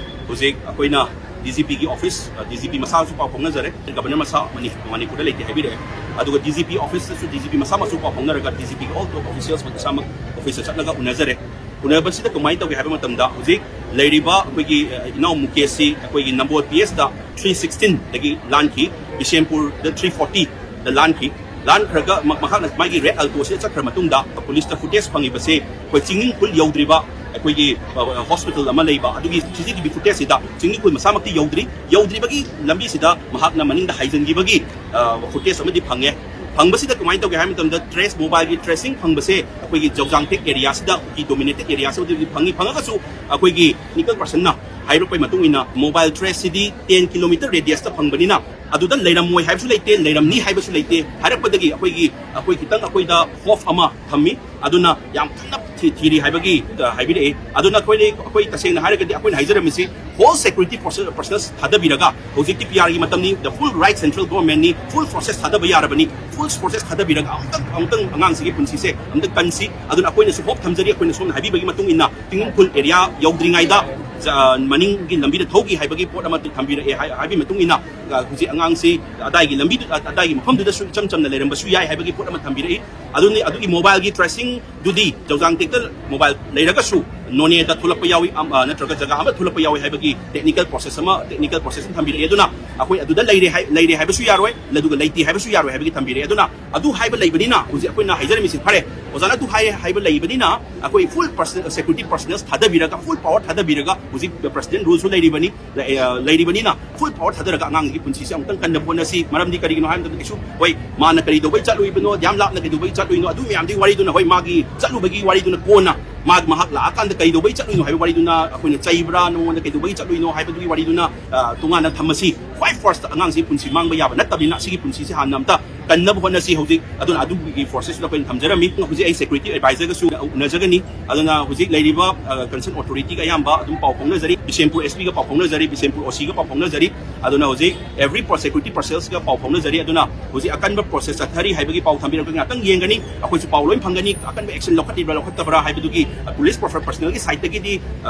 ꯍꯧꯖꯤꯛ ꯑꯩꯈꯣꯏꯅ ꯗꯤ ꯖꯤ ꯄꯤꯒꯤ ꯑꯣꯐꯤꯁ, ꯑ, ꯗꯤ ꯖꯤ ꯄꯤ ꯃꯁꯥꯁꯨ ꯄꯥꯎ ꯐꯥꯎꯅꯖꯔꯦ, ꯒꯕꯔꯅꯔ ꯃꯁꯥ ꯃꯅꯤ-, ꯃꯅꯤꯄꯨꯔꯗ ꯂꯩꯇꯦ ꯍꯥꯏꯕꯤꯔꯛꯑꯦ꯫ ꯑꯗꯨꯒ D G P ꯑꯣꯐꯤꯁꯇꯁꯨ D G P ꯃꯁꯥꯃꯛꯁꯨ ꯄꯥꯎ ꯐꯥꯎꯅꯔꯒ ꯗꯤ ꯖꯤ ꯄꯤꯒꯤ ꯑꯣꯜ ꯇꯣꯞ ꯑꯣꯐꯤꯁꯤꯌꯦꯜꯁ ꯏꯁꯥꯃꯛ ꯑꯣꯐꯤꯁꯇ ꯆꯠꯂꯒ ꯎꯅꯖꯔꯦ꯫ ꯎꯅꯕꯁꯤꯗ ꯀꯃꯥꯏꯅ ꯇꯧꯒꯦ ꯍꯥꯏꯕ ꯃꯇꯝꯗ, ꯍꯧꯖꯤꯛ ꯂꯩꯔꯤꯕ ꯑꯩꯈꯣꯏꯒꯤ, ꯑ, ꯏꯅꯥꯎ ꯃꯨꯀꯦꯁꯁꯤ ꯑꯩꯈꯣꯏꯒꯤ ꯅꯝꯕꯣꯜ ꯄꯤ ꯑꯦꯁꯇ ꯊ꯭ꯔꯤ ꯁꯤꯛꯁꯇꯤꯟꯗꯒꯤ ꯂꯥꯟꯈꯤ, ꯕꯤꯁꯦꯝꯄꯨꯔꯗ ꯊ꯭ꯔꯤ ꯐꯣꯔꯇꯤꯗ ꯂꯥꯟꯈꯤ꯫ ꯂꯥꯟꯈ꯭ꯔꯒ ꯃ-, ꯃꯍꯥꯛꯅ ꯃꯥꯒꯤ ꯔꯦꯗ ꯑꯜꯇꯣꯁꯤꯗ ꯆꯠꯈ꯭ꯔ ꯃꯇꯨꯡꯗ ꯄꯨꯂꯤꯁꯇ ꯐꯨꯇꯦꯖ ꯐꯪꯉꯤꯕꯁꯦ ꯑꯩꯈꯣꯏ ꯆꯤꯡꯅꯤꯡꯈꯨꯜ ꯌꯧꯗ꯭ꯔꯤꯕ ꯑꯩꯈꯣꯏꯒꯤ, ꯑ, ꯍꯣꯁꯄꯤꯇꯥꯜ ꯑꯃ ꯂꯩꯕ, ꯑꯗꯨꯒꯤ ꯁꯤ ꯁꯤ ꯇꯤ ꯚꯤ ꯐꯨꯇꯦꯖꯁꯤꯗ ꯆꯤꯡꯅꯤꯡꯈꯨꯜ ꯃꯁꯥꯃꯛꯇꯤ ꯌꯧꯗ꯭ꯔꯤ, ꯌꯧꯗ꯭ꯔꯤꯕꯒꯤ ꯂꯝꯕꯤꯁꯤꯗ ꯃꯍꯥꯛꯅ ꯃꯅꯤꯡꯗ ꯍꯥꯏꯖꯤꯟꯈꯤꯕꯒꯤ, ꯑ, ꯐꯨꯇꯦꯖ ꯑꯃꯗꯤ ꯐꯪꯉꯦ꯫ ꯐꯪꯕꯁꯤꯗ ꯀꯃꯥꯏꯅ ꯇꯧꯒꯦ ꯍꯥꯏꯕ ꯃꯇꯝꯗ, ꯇ꯭ꯔꯦꯁ ꯃꯣꯕꯥꯏꯜꯒꯤ ꯇ꯭ꯔꯦꯁꯤꯡ ꯐꯪꯕꯁꯦ ꯑꯩꯈꯣꯏꯒꯤ ꯖꯧꯖꯥꯡꯇꯦꯛ ꯑꯦꯔꯤꯌꯥꯁꯤꯗ, ꯀꯨꯀꯤ ꯗꯣꯃꯤꯅꯦꯇꯦꯠ ꯑꯦꯔꯤꯌꯥꯁꯤꯗ ꯐꯪꯉꯤ꯫ ꯐꯪꯉꯒꯁꯨ ꯑꯩꯈꯣꯏꯒꯤ ꯇꯦꯛꯅꯤꯀꯦꯜ ꯄꯔꯁꯟꯅ ꯍꯥꯏꯔꯛꯄꯒꯤ ꯃꯇꯨꯡ ꯏꯟꯅ ꯃꯣꯕꯥꯏꯜ ꯇ꯭ꯔꯦꯁꯁꯤꯗꯤ ꯇꯦꯟ ꯀꯤꯂꯣꯃꯤꯇꯔ ꯔꯦꯗꯤꯌꯁꯇ ꯐꯪꯕꯅꯤꯅ ꯑꯗꯨꯗ ꯂꯩꯔꯝꯃꯣꯏ ꯍꯥꯏꯕꯁꯨ ꯂꯩꯇꯦ, ꯂꯩꯔꯝꯅꯤ ꯍꯥꯏꯕꯁꯨ ꯂꯩꯇꯦ꯫ ꯍꯥꯏꯔꯛꯄꯗꯒꯤ ꯑꯩꯈꯣꯏꯒꯤ, ꯑꯩꯈꯣꯏ ꯈꯤꯇꯪ ꯑꯩꯈꯣꯏꯗ ꯍꯣꯞ ꯑꯃ ꯊꯝꯃꯤ꯫ ꯑꯗꯨꯅ ꯌꯥꯝ ꯀꯟꯅ ꯊꯤ-, ꯊꯤꯔꯤ ꯍꯥꯏꯕꯒꯤ, ꯑ, ꯍꯥꯏꯕꯤꯔꯛꯏ꯫ ꯑꯗꯨꯅ ꯑꯩꯈꯣꯏꯅ, ꯑꯩꯈꯣꯏ ꯇꯁꯦꯡꯅ ꯍꯥꯏꯔꯒꯗꯤ ꯑꯩꯈꯣꯏꯅ ꯍꯥꯏꯖꯔꯝꯃꯤꯁꯤ ꯍꯣꯜ ꯁꯦꯀ꯭ꯌꯨꯔꯤꯇꯤ ꯐꯣꯔꯁ-, ꯄꯔꯁꯅꯦꯜ ꯊꯥꯗꯕꯤꯔꯒ, ꯍꯧꯖꯤꯛꯇꯤ ꯄꯤ ꯑꯥꯔꯒꯤ ꯃꯇꯝꯅꯤ, the full right central government ꯅꯤ, ꯐꯨꯜ ꯐꯣꯔꯁꯦꯁ ꯊꯥꯗꯕ ꯌꯥꯔꯕꯅꯤ꯫ ꯐꯨꯜ ꯐꯣꯔꯁꯦꯁ ꯊꯥꯗꯕꯤꯔꯒ ꯑꯃꯨꯛꯇꯪ, ꯑꯃꯨꯛꯇꯪ ꯑꯉꯥꯡꯁꯤꯒꯤ ꯄꯨꯟꯁꯤꯁꯦ ꯑꯃꯨꯛꯇꯪ ꯀꯟꯁꯤ꯫ ꯑꯗꯨꯅ ꯑꯩꯈꯣꯏꯅꯁꯨ ꯍꯣꯞ ꯊꯝꯖꯔꯤ, ꯑꯩꯈꯣꯏꯅ ꯁꯣꯝꯅ ꯍꯥꯏꯕꯤꯕꯒꯤ ꯃꯇꯨꯡ ꯏꯟꯅ ꯇꯤꯡꯈꯨꯜ ꯑꯦꯔꯤꯌꯥ ꯌꯧꯗ꯭ꯔꯤꯉꯩꯗ, ꯖ-, ꯃꯅꯤꯡꯒꯤ ꯂꯝꯕꯤꯗ ꯊꯧꯈꯤ ꯍꯥꯏꯕꯒꯤ ꯄꯣꯠ ꯑꯃ ꯊꯝꯕꯤꯔꯛꯑꯦ꯫ ꯍꯥꯏ-, ꯍꯥꯏꯕꯒꯤ ꯃꯇꯨꯡ ꯏꯟꯅ, ꯑ, ꯍꯧꯖꯤꯛ ꯑꯉꯥꯡꯁꯤ ꯑꯗꯥꯏꯒꯤ ꯂꯝꯕꯤꯗꯨ-, ꯑ-, ꯑꯗꯥꯏꯒꯤ ꯃꯐꯝꯗꯨꯗꯁꯨ ꯏꯆꯝ ꯆꯝꯅ ꯂꯩꯔꯝꯕꯁꯨ ꯌꯥꯏ ꯍꯥꯏꯕꯒꯤ ꯄꯣꯠ ꯑꯃ ꯊꯝꯕꯤꯔꯛꯏ꯫ ꯑꯗꯨꯅꯤ, ꯑꯗꯨꯒꯤ ꯃꯣꯕꯥꯏꯜꯒꯤ ꯇ꯭ꯔꯦꯁꯤꯡꯗꯨꯗꯤ ꯖꯧꯖꯥꯡꯇꯦꯛꯇ ꯃꯣꯕꯥꯏꯜ ꯂꯩꯔꯒꯁꯨ ꯅꯣꯅꯦꯗ ꯊꯣꯛꯂꯛꯄ ꯌꯥꯎꯏ, ꯑꯝ, ꯑ, ꯅꯠꯇ꯭ꯔꯒ ꯖꯒꯥ ꯑꯃ ꯊꯣꯛꯂꯛꯄ ꯌꯥꯎꯏ ꯍꯥꯏꯕꯒꯤ ꯇꯦꯛꯅꯤꯀꯦꯜ ꯄ꯭ꯔꯣꯁꯦꯁ ꯑꯃ, ꯇꯦꯛꯅꯤꯀꯦꯜ ꯄ꯭ꯔꯣꯁꯦꯁ ꯑꯃ ꯊꯝꯕꯤꯔꯛꯏ꯫ ꯑꯗꯨꯅ ꯑꯩꯈꯣꯏ ꯑꯗꯨꯗ ꯂꯩꯔꯦ ꯍꯥꯏ-, ꯂꯩꯔꯦ ꯍꯥꯏꯕꯁꯨ ꯌꯥꯔꯣꯏ, ꯑꯗꯨꯒ ꯂꯩꯇꯦ ꯍꯥꯏꯕꯁꯨ ꯌꯥꯔꯣꯏ ꯍꯥꯏꯕꯒꯤ ꯊꯝꯕꯤꯔꯛꯏ꯫ ꯑꯗꯨꯅ ꯑꯗꯨ ꯍꯥꯏꯕ ꯂꯩꯕꯅꯤꯅ ꯍꯧꯖꯤꯛ ꯑꯩꯈꯣꯏꯅ ꯍꯥꯏꯖꯔꯝꯃꯤꯁꯤ ꯐꯔꯦ, ꯑꯣꯖꯥꯅ ꯑꯗꯨ ꯍꯥꯏ ꯍꯥꯏꯕ ꯂꯩꯕꯅꯤꯅ ꯑꯩꯈꯣꯏ ꯐꯨꯜ ꯄꯔꯁ-, ꯁꯦꯀ꯭ꯌꯨꯔꯤꯇꯤ ꯄꯔꯁꯅꯦꯜꯁ ꯊꯥꯗꯕꯤꯔꯒ, ꯐꯨꯜ ꯄꯥꯋꯔ ꯊꯥꯗꯕꯤꯔꯒ, ꯍꯧꯖꯤꯛ ꯄ꯭ꯔꯁꯤꯗꯦꯟ ꯔꯨꯜꯁꯨ ꯂꯩꯔꯤꯕꯅꯤ, ꯂꯩ-, ꯑ, ꯂꯩꯔꯤꯕꯅꯤꯅ ꯐꯨꯜ ꯄꯥꯋꯔ ꯊꯥꯗꯔꯒ ꯑꯉꯥꯡꯒꯤ ꯄꯨꯟꯁꯤꯁꯦ ꯑꯃꯨꯛꯇꯪ ꯀꯟꯅꯕ ꯍꯣꯠꯅꯁꯤ꯫ ꯃꯔꯝꯗꯤ ꯀꯔꯤꯒꯤꯅꯣ ꯍꯥꯏꯕ ꯃꯇꯝꯗ ꯀꯩꯁꯨ, ꯍꯣꯏ, ꯃꯥꯅ ꯀꯔꯤ ꯇꯧꯕꯩ ꯆꯠꯂꯨꯏꯕꯅꯣ, ꯌꯥꯝ ꯂꯥꯞꯅ ꯀꯩꯗꯧꯕꯩ ꯆꯠꯂꯨꯏꯅꯣ, ꯑꯗꯨ ꯃꯌꯥꯝꯗꯨꯒꯤ ꯋꯥꯔꯤꯗꯨꯅ, ꯍꯣꯏ, ꯃꯥꯒꯤ ꯆꯠꯂꯨꯕꯒꯤ ꯋꯥꯔꯤꯗꯨꯅ ꯀꯣꯟꯅ ꯃꯥ ꯃꯍꯥꯛ ꯂꯥꯛꯑꯀꯥꯟꯗ ꯀꯩꯗꯧꯕꯩ ꯆꯠꯂꯨꯏꯅꯣ ꯍꯥꯏꯕ ꯋꯥꯔꯤꯗꯨꯅ, ꯑꯩꯈꯣꯏꯅ ꯆꯩꯕ꯭ꯔꯥ, ꯅꯉꯣꯟꯗ ꯀꯩꯗꯧꯕꯩ ꯆꯠꯂꯨꯏꯅꯣ ꯍꯥꯏꯕꯗꯨꯒꯤ ꯋꯥꯔꯤꯗꯨꯅ, ꯑ, ꯇꯣꯉꯥꯟꯅ ꯊꯝꯃꯁꯤ꯫ ꯈ꯭ꯋꯥꯏ First ꯑꯉꯥꯡꯁꯤ ꯄꯨꯟꯁꯤ ꯃꯥꯡꯕ ꯌꯥꯕ ꯅꯠꯇꯕꯅꯤꯅ, ꯁꯤꯒꯤ ꯄꯨꯟꯁꯤꯁꯦ ꯍꯥꯟꯅ ꯑꯝꯇ ꯀꯟꯅꯕ ꯍꯣꯠꯅꯁꯤ꯫ ꯍꯧꯖꯤꯛ ꯑꯗꯨꯅ ꯑꯗꯨꯒꯤ ꯐꯣꯔꯁꯦꯁꯇꯨꯗ ꯑꯩꯈꯣꯏꯅ ꯊꯝꯖꯔꯝꯃꯤ꯫ ꯍꯧꯖꯤꯛ ꯑꯩ ꯁꯦꯀ꯭ꯌꯨꯔꯤꯇꯤ ꯑꯦꯗꯚꯥꯏꯖꯔꯒꯁꯨ ꯎꯅꯖꯒꯅꯤ꯫ ꯑꯗꯨꯅ ꯍꯧꯖꯤꯛ ꯂꯩꯔꯤꯕ ꯀꯟꯁꯔꯟ ꯑꯣꯊꯣꯔꯤꯇꯤꯒ ꯑꯌꯥꯝꯕ ꯑꯗꯨꯝ ꯄꯥꯎ ꯐꯥꯎꯅꯖꯔꯤ꯫ ꯕꯤꯁꯦꯝꯄꯨꯔ ꯑꯦꯁ ꯄꯤꯒ ꯄꯥꯎ ꯐꯥꯎꯅꯖꯔꯤ, ꯕꯤꯁꯦꯝꯄꯨꯔ ꯑꯣ ꯁꯤꯒ ꯄꯥꯎ ꯐꯥꯎꯅꯖꯔꯤ꯫ ꯑꯗꯨꯅ ꯍꯧꯖꯤꯛ ꯑꯦꯚ꯭ꯔꯤ ꯁꯦꯀ꯭ꯌꯨꯔꯤꯇꯤ ꯄꯔꯁꯅꯦꯜꯁꯒ ꯄꯥꯎ ꯐꯥꯎꯅꯖꯔꯤ꯫ ꯑꯗꯨꯅ ꯍꯧꯖꯤꯛ ꯑꯀꯟꯕ ꯄ꯭ꯔꯣꯁꯦꯁ ꯆꯠꯊꯔꯤ ꯍꯥꯏꯕꯒꯤ ꯄꯥꯎ ꯊꯝꯕꯤꯔꯛꯄꯒꯤ ꯉꯥꯛꯇꯪ ꯌꯦꯡꯒꯅꯤ꯫ ꯑꯩꯈꯣꯏꯁꯨ ꯄꯥꯎ ꯂꯣꯏ ꯐꯪꯒꯅꯤ꯫ ꯑꯀꯟꯕ ꯑꯦꯛꯁꯟ ꯂꯧꯈꯠꯂꯤꯕ꯭ꯔꯥ ꯂꯧꯈꯠꯇꯕ꯭ꯔꯥ ꯍꯥꯏꯕꯗꯨꯒꯤ ꯄꯨꯂꯤꯁ ꯄꯔꯁꯅꯦꯜꯒꯤ ꯁꯥꯏꯠꯇꯒꯤꯗꯤ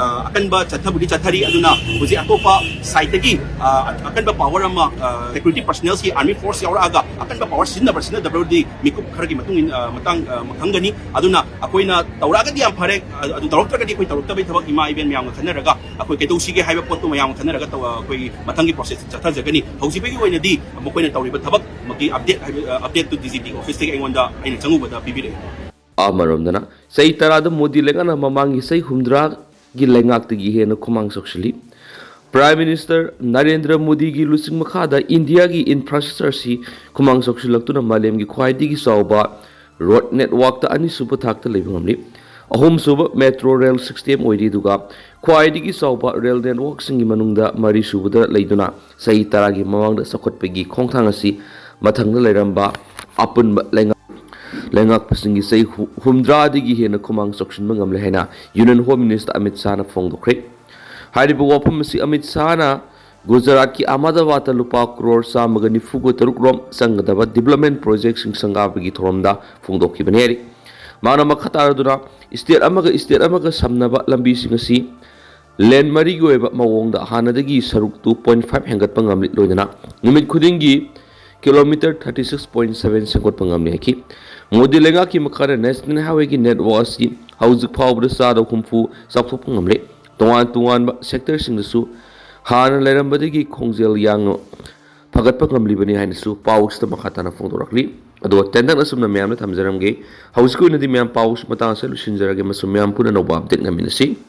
ꯑꯀꯟꯕ ꯆꯠꯊꯕꯨꯗꯤ ꯆꯠꯊꯔꯤ꯫ ꯑꯗꯨꯅ ꯍꯧꯖꯤꯛ ꯑꯇꯣꯞꯄ ꯁꯥꯏꯠꯇꯒꯤ ꯑꯀꯟꯕ ꯄꯥꯋꯔ ꯑꯃ ꯁꯦꯀ꯭ꯌꯨꯔꯤꯇꯤ ꯄꯔꯁꯅꯦꯜꯁꯀꯤ ꯑꯥꯔꯃꯤ ꯐꯣꯔꯁ ꯌꯥꯎꯔꯛꯑꯒ ꯑꯀꯟꯕ ꯄꯥꯋꯔ ꯁꯤꯖꯤꯟꯅꯕ꯭ꯔꯥ ꯁꯤꯖꯤꯟꯅꯗꯕ꯭ꯔꯗꯤ ꯃꯤꯀꯨꯞ ꯈꯔꯒꯤ ꯃꯇꯨꯡ ꯏꯟ ꯃꯇꯥꯡ ꯈꯪꯒꯅꯤ꯫ ꯑꯗꯨꯅ ꯑꯩꯈꯣꯏꯅ ꯇꯧꯔꯛꯑꯒꯗꯤ ꯌꯥꯝ ꯐꯔꯦ꯫ ꯑꯗꯨ ꯇꯧꯔꯛꯇ꯭ꯔꯒꯗꯤ ꯑꯩꯈꯣꯏ ꯇꯧꯔꯛꯇꯕꯩ ꯊꯕꯛ ꯏꯃꯥ ꯏꯕꯦꯟ ꯃꯌꯥꯝꯒ ꯈꯟꯅꯔꯒ ꯑꯩꯈꯣꯏ ꯀꯩꯗꯧꯁꯤꯒꯦ ꯍꯥꯏꯕ ꯄꯣꯠꯇꯨ ꯃꯌꯥꯝꯒ ꯈꯟꯅꯔꯒ ꯑꯩꯈꯣꯏꯒꯤ ꯃꯊꯪꯒꯤ ꯄ꯭ꯔꯣꯁꯦꯁ ꯆꯠꯊꯖꯒꯅꯤ꯫ ꯍꯧꯖꯤꯛ ꯐꯥꯎꯒꯤ ꯑꯣꯏꯅꯗꯤ ꯃꯈꯣꯏꯅ ꯇꯧꯔꯤꯕ ꯊꯕꯛ ꯃꯛꯀꯤ ꯑꯞꯗꯦꯠ ꯍꯥꯏꯕ ꯑꯞꯗꯦꯠꯇꯨ ꯗꯤ ꯖꯤ ꯄꯤꯒꯤ ꯑꯣꯐꯤꯁꯇꯒꯤ ꯑꯩꯉꯣꯟꯗ ꯑꯩꯅ ꯆꯪꯉꯨꯕꯗ ꯄꯤꯕꯤꯔꯛꯑꯦ꯫ ꯑꯃꯔꯣꯝꯗꯅ, ꯆꯍꯤ ꯇꯔꯥꯗ ꯃꯣꯗꯤ ꯂꯩꯉꯥꯛꯅ ꯃꯃꯥꯡꯒꯤ ꯆꯍꯤ ꯍꯨꯝꯗ꯭ꯔꯥꯒꯤ ꯂꯩꯉꯥꯛꯇꯒꯤ ꯍꯦꯟꯅ ꯈꯨꯃꯥꯡ ꯆꯥꯎꯁꯤꯜꯂꯤ꯫ Prime Minister ꯅꯔꯦꯟꯗ꯭ꯔ ꯃꯣꯗꯤꯒꯤ ꯂꯨꯆꯤꯡ ꯃꯈꯥꯗ ꯏꯟꯗꯤꯌꯥꯒꯤ ꯏꯟꯐ꯭ꯔꯥꯁ꯭ꯇ꯭ꯔꯛꯆꯔꯁꯤ ꯈꯨꯃꯥꯡ ꯆꯥꯎꯁꯤꯜꯂꯛꯇꯨꯅ ꯃꯥꯂꯦꯝꯒꯤ ꯈ꯭ꯋꯥꯏꯗꯒꯤ ꯆꯥꯎꯕ ꯔꯣꯗ ꯅꯦꯠꯋꯥꯔꯛꯇ ꯑꯅꯤꯁꯨꯕ ꯊꯥꯛꯇ ꯂꯩꯕ ꯉꯝꯂꯤ꯫ ꯑꯍꯨꯝꯁꯨꯕ ꯃꯦꯇ꯭ꯔꯣ ꯔꯦꯜ ꯁꯤꯁꯇꯦꯝ ꯑꯣꯏꯔꯤ, ꯑꯗꯨꯒ ꯈ꯭ꯋꯥꯏꯗꯒꯤ ꯆꯥꯎꯕ ꯔꯦꯜ ꯅꯦꯠꯋꯥꯔꯛꯁꯤꯡꯒꯤ ꯃꯅꯨꯡꯗ ꯃꯔꯤꯁꯨꯕꯗ ꯂꯩꯗꯨꯅ ꯆꯍꯤ ꯇꯔꯥꯒꯤ ꯃꯃꯥꯡꯗ ꯆꯥꯎꯈꯠꯄꯒꯤ ꯈꯣꯡꯊꯥꯡ ꯑꯁꯤ ꯃꯊꯪꯗ ꯂꯩꯔꯝꯕ ꯑꯄꯨꯟꯕ ꯂꯩꯉꯥꯛ ꯂꯩꯉꯥꯛꯄꯁꯤꯡꯒꯤ ꯆꯍꯤ ꯍꯨꯝꯗ꯭ꯔꯥꯗꯒꯤ ꯍꯦꯟꯅ ꯈꯨꯃꯥꯡ ꯆꯥꯎꯁꯤꯟꯕ ꯉꯝꯂꯦ ꯍꯥꯏꯅ Union Home Minister ꯑꯃꯤꯠ ꯁꯥꯍꯅ ꯐꯣꯡꯗꯣꯛꯈ꯭ꯔꯦ꯫ ꯍꯥꯏꯔꯤꯕ ꯋꯥꯐꯝ ꯑꯁꯤ ꯑꯃꯤꯠ ꯁꯥꯍꯅ ꯒꯨꯖꯔꯥꯠꯀꯤ ꯑꯍꯃꯗꯥꯕꯥꯗꯇ ꯂꯨꯄꯥ ꯀ꯭ꯔꯣꯔ ꯆꯥꯝꯃꯒ ꯅꯤꯐꯨꯒ ꯇꯔꯨꯛ ꯔꯣꯝ ꯆꯪꯒꯗꯕ ꯗꯤꯕ꯭ꯂꯞꯃꯦꯟ ꯄ꯭ꯔꯣꯖꯦꯛꯁꯤꯡ ꯁꯪꯒꯥꯕꯒꯤ ꯊꯧꯔꯝꯗ ꯐꯣꯡꯗꯣꯛꯈꯤꯕꯅꯤ ꯍꯥꯏꯔꯤ꯫ ꯃꯍꯥꯛꯅ ꯃꯈꯥ ꯇꯥꯔꯗꯨꯅ, ꯁ꯭ꯇꯦꯠ ꯑꯃꯒ ꯁ꯭ꯇꯦꯠ ꯑꯃꯒ ꯁꯝꯅꯕ ꯂꯝꯕꯤꯁꯤꯡ ꯑꯁꯤ ꯂꯦꯟ ꯃꯔꯤꯒꯤ ꯑꯣꯏꯕ ꯃꯑꯣꯡꯗ ꯍꯥꯟꯅꯗꯒꯤ ꯁꯔꯨꯛ two point five ꯍꯦꯟꯒꯠꯄ ꯉꯝꯂꯤ, ꯂꯣꯏꯅꯅ ꯅꯨꯃꯤꯠ ꯈꯨꯗꯤꯡꯒꯤ kilometre thirty six point seven ꯁꯦꯝꯒꯠꯄ ꯉꯝꯂꯤ ꯍꯥꯏꯈꯤ꯫ ꯃꯣꯗꯤ ꯂꯩꯉꯥꯛꯀꯤ ꯃꯈꯥꯗ ꯅꯦꯁꯅꯦꯜ ꯍꯥꯏꯋꯦꯒꯤ ꯅꯦꯠꯋꯥꯔꯛ ꯑꯁꯤ ꯍꯧꯖꯤꯛ ꯐꯥꯎꯕꯗ ꯆꯥꯗ ꯍꯨꯝꯐꯨ ꯆꯥꯎꯊꯣꯛꯄ ꯉꯝꯂꯦ꯫ ꯇꯣꯉꯥꯟ ꯇꯣꯉꯥꯟꯕ ꯁꯦꯛꯇꯔꯁꯤꯡꯗꯁꯨ ꯍꯥꯟꯅ ꯂꯩꯔꯝꯕꯗꯒꯤ ꯈꯣꯡꯖꯦꯜ ꯌꯥꯡꯅ ꯐꯒꯠꯄ ꯉꯝꯂꯤꯕꯅꯤ ꯍꯥꯏꯅꯁꯨ ꯄꯥꯎꯁꯤꯗ ꯃꯈꯥ ꯇꯥꯅ ꯐꯣꯡꯗꯣꯔꯛꯂꯤ꯫ ꯑꯗꯣ ꯇꯦꯟꯇꯛꯅ ꯑꯁꯨꯝꯅ ꯃꯌꯥꯝꯗ ꯊꯝꯖꯔꯝꯒꯦ꯫ ꯍꯧꯖꯤꯛꯀꯤ ꯑꯣꯏꯅꯗꯤ ꯃꯌꯥꯝ ꯄꯥꯎꯁꯤ ꯃꯇꯥꯡ ꯑꯁꯤꯗ ꯂꯣꯏꯁꯤꯟꯖꯔꯒꯦ, ꯃꯁꯨ ꯃꯌꯥꯝ ꯄꯨꯟꯅ ꯑꯅꯧꯕ ꯑꯞꯗꯦꯠ ꯉꯥꯏꯃꯤꯟꯅꯁꯤ꯫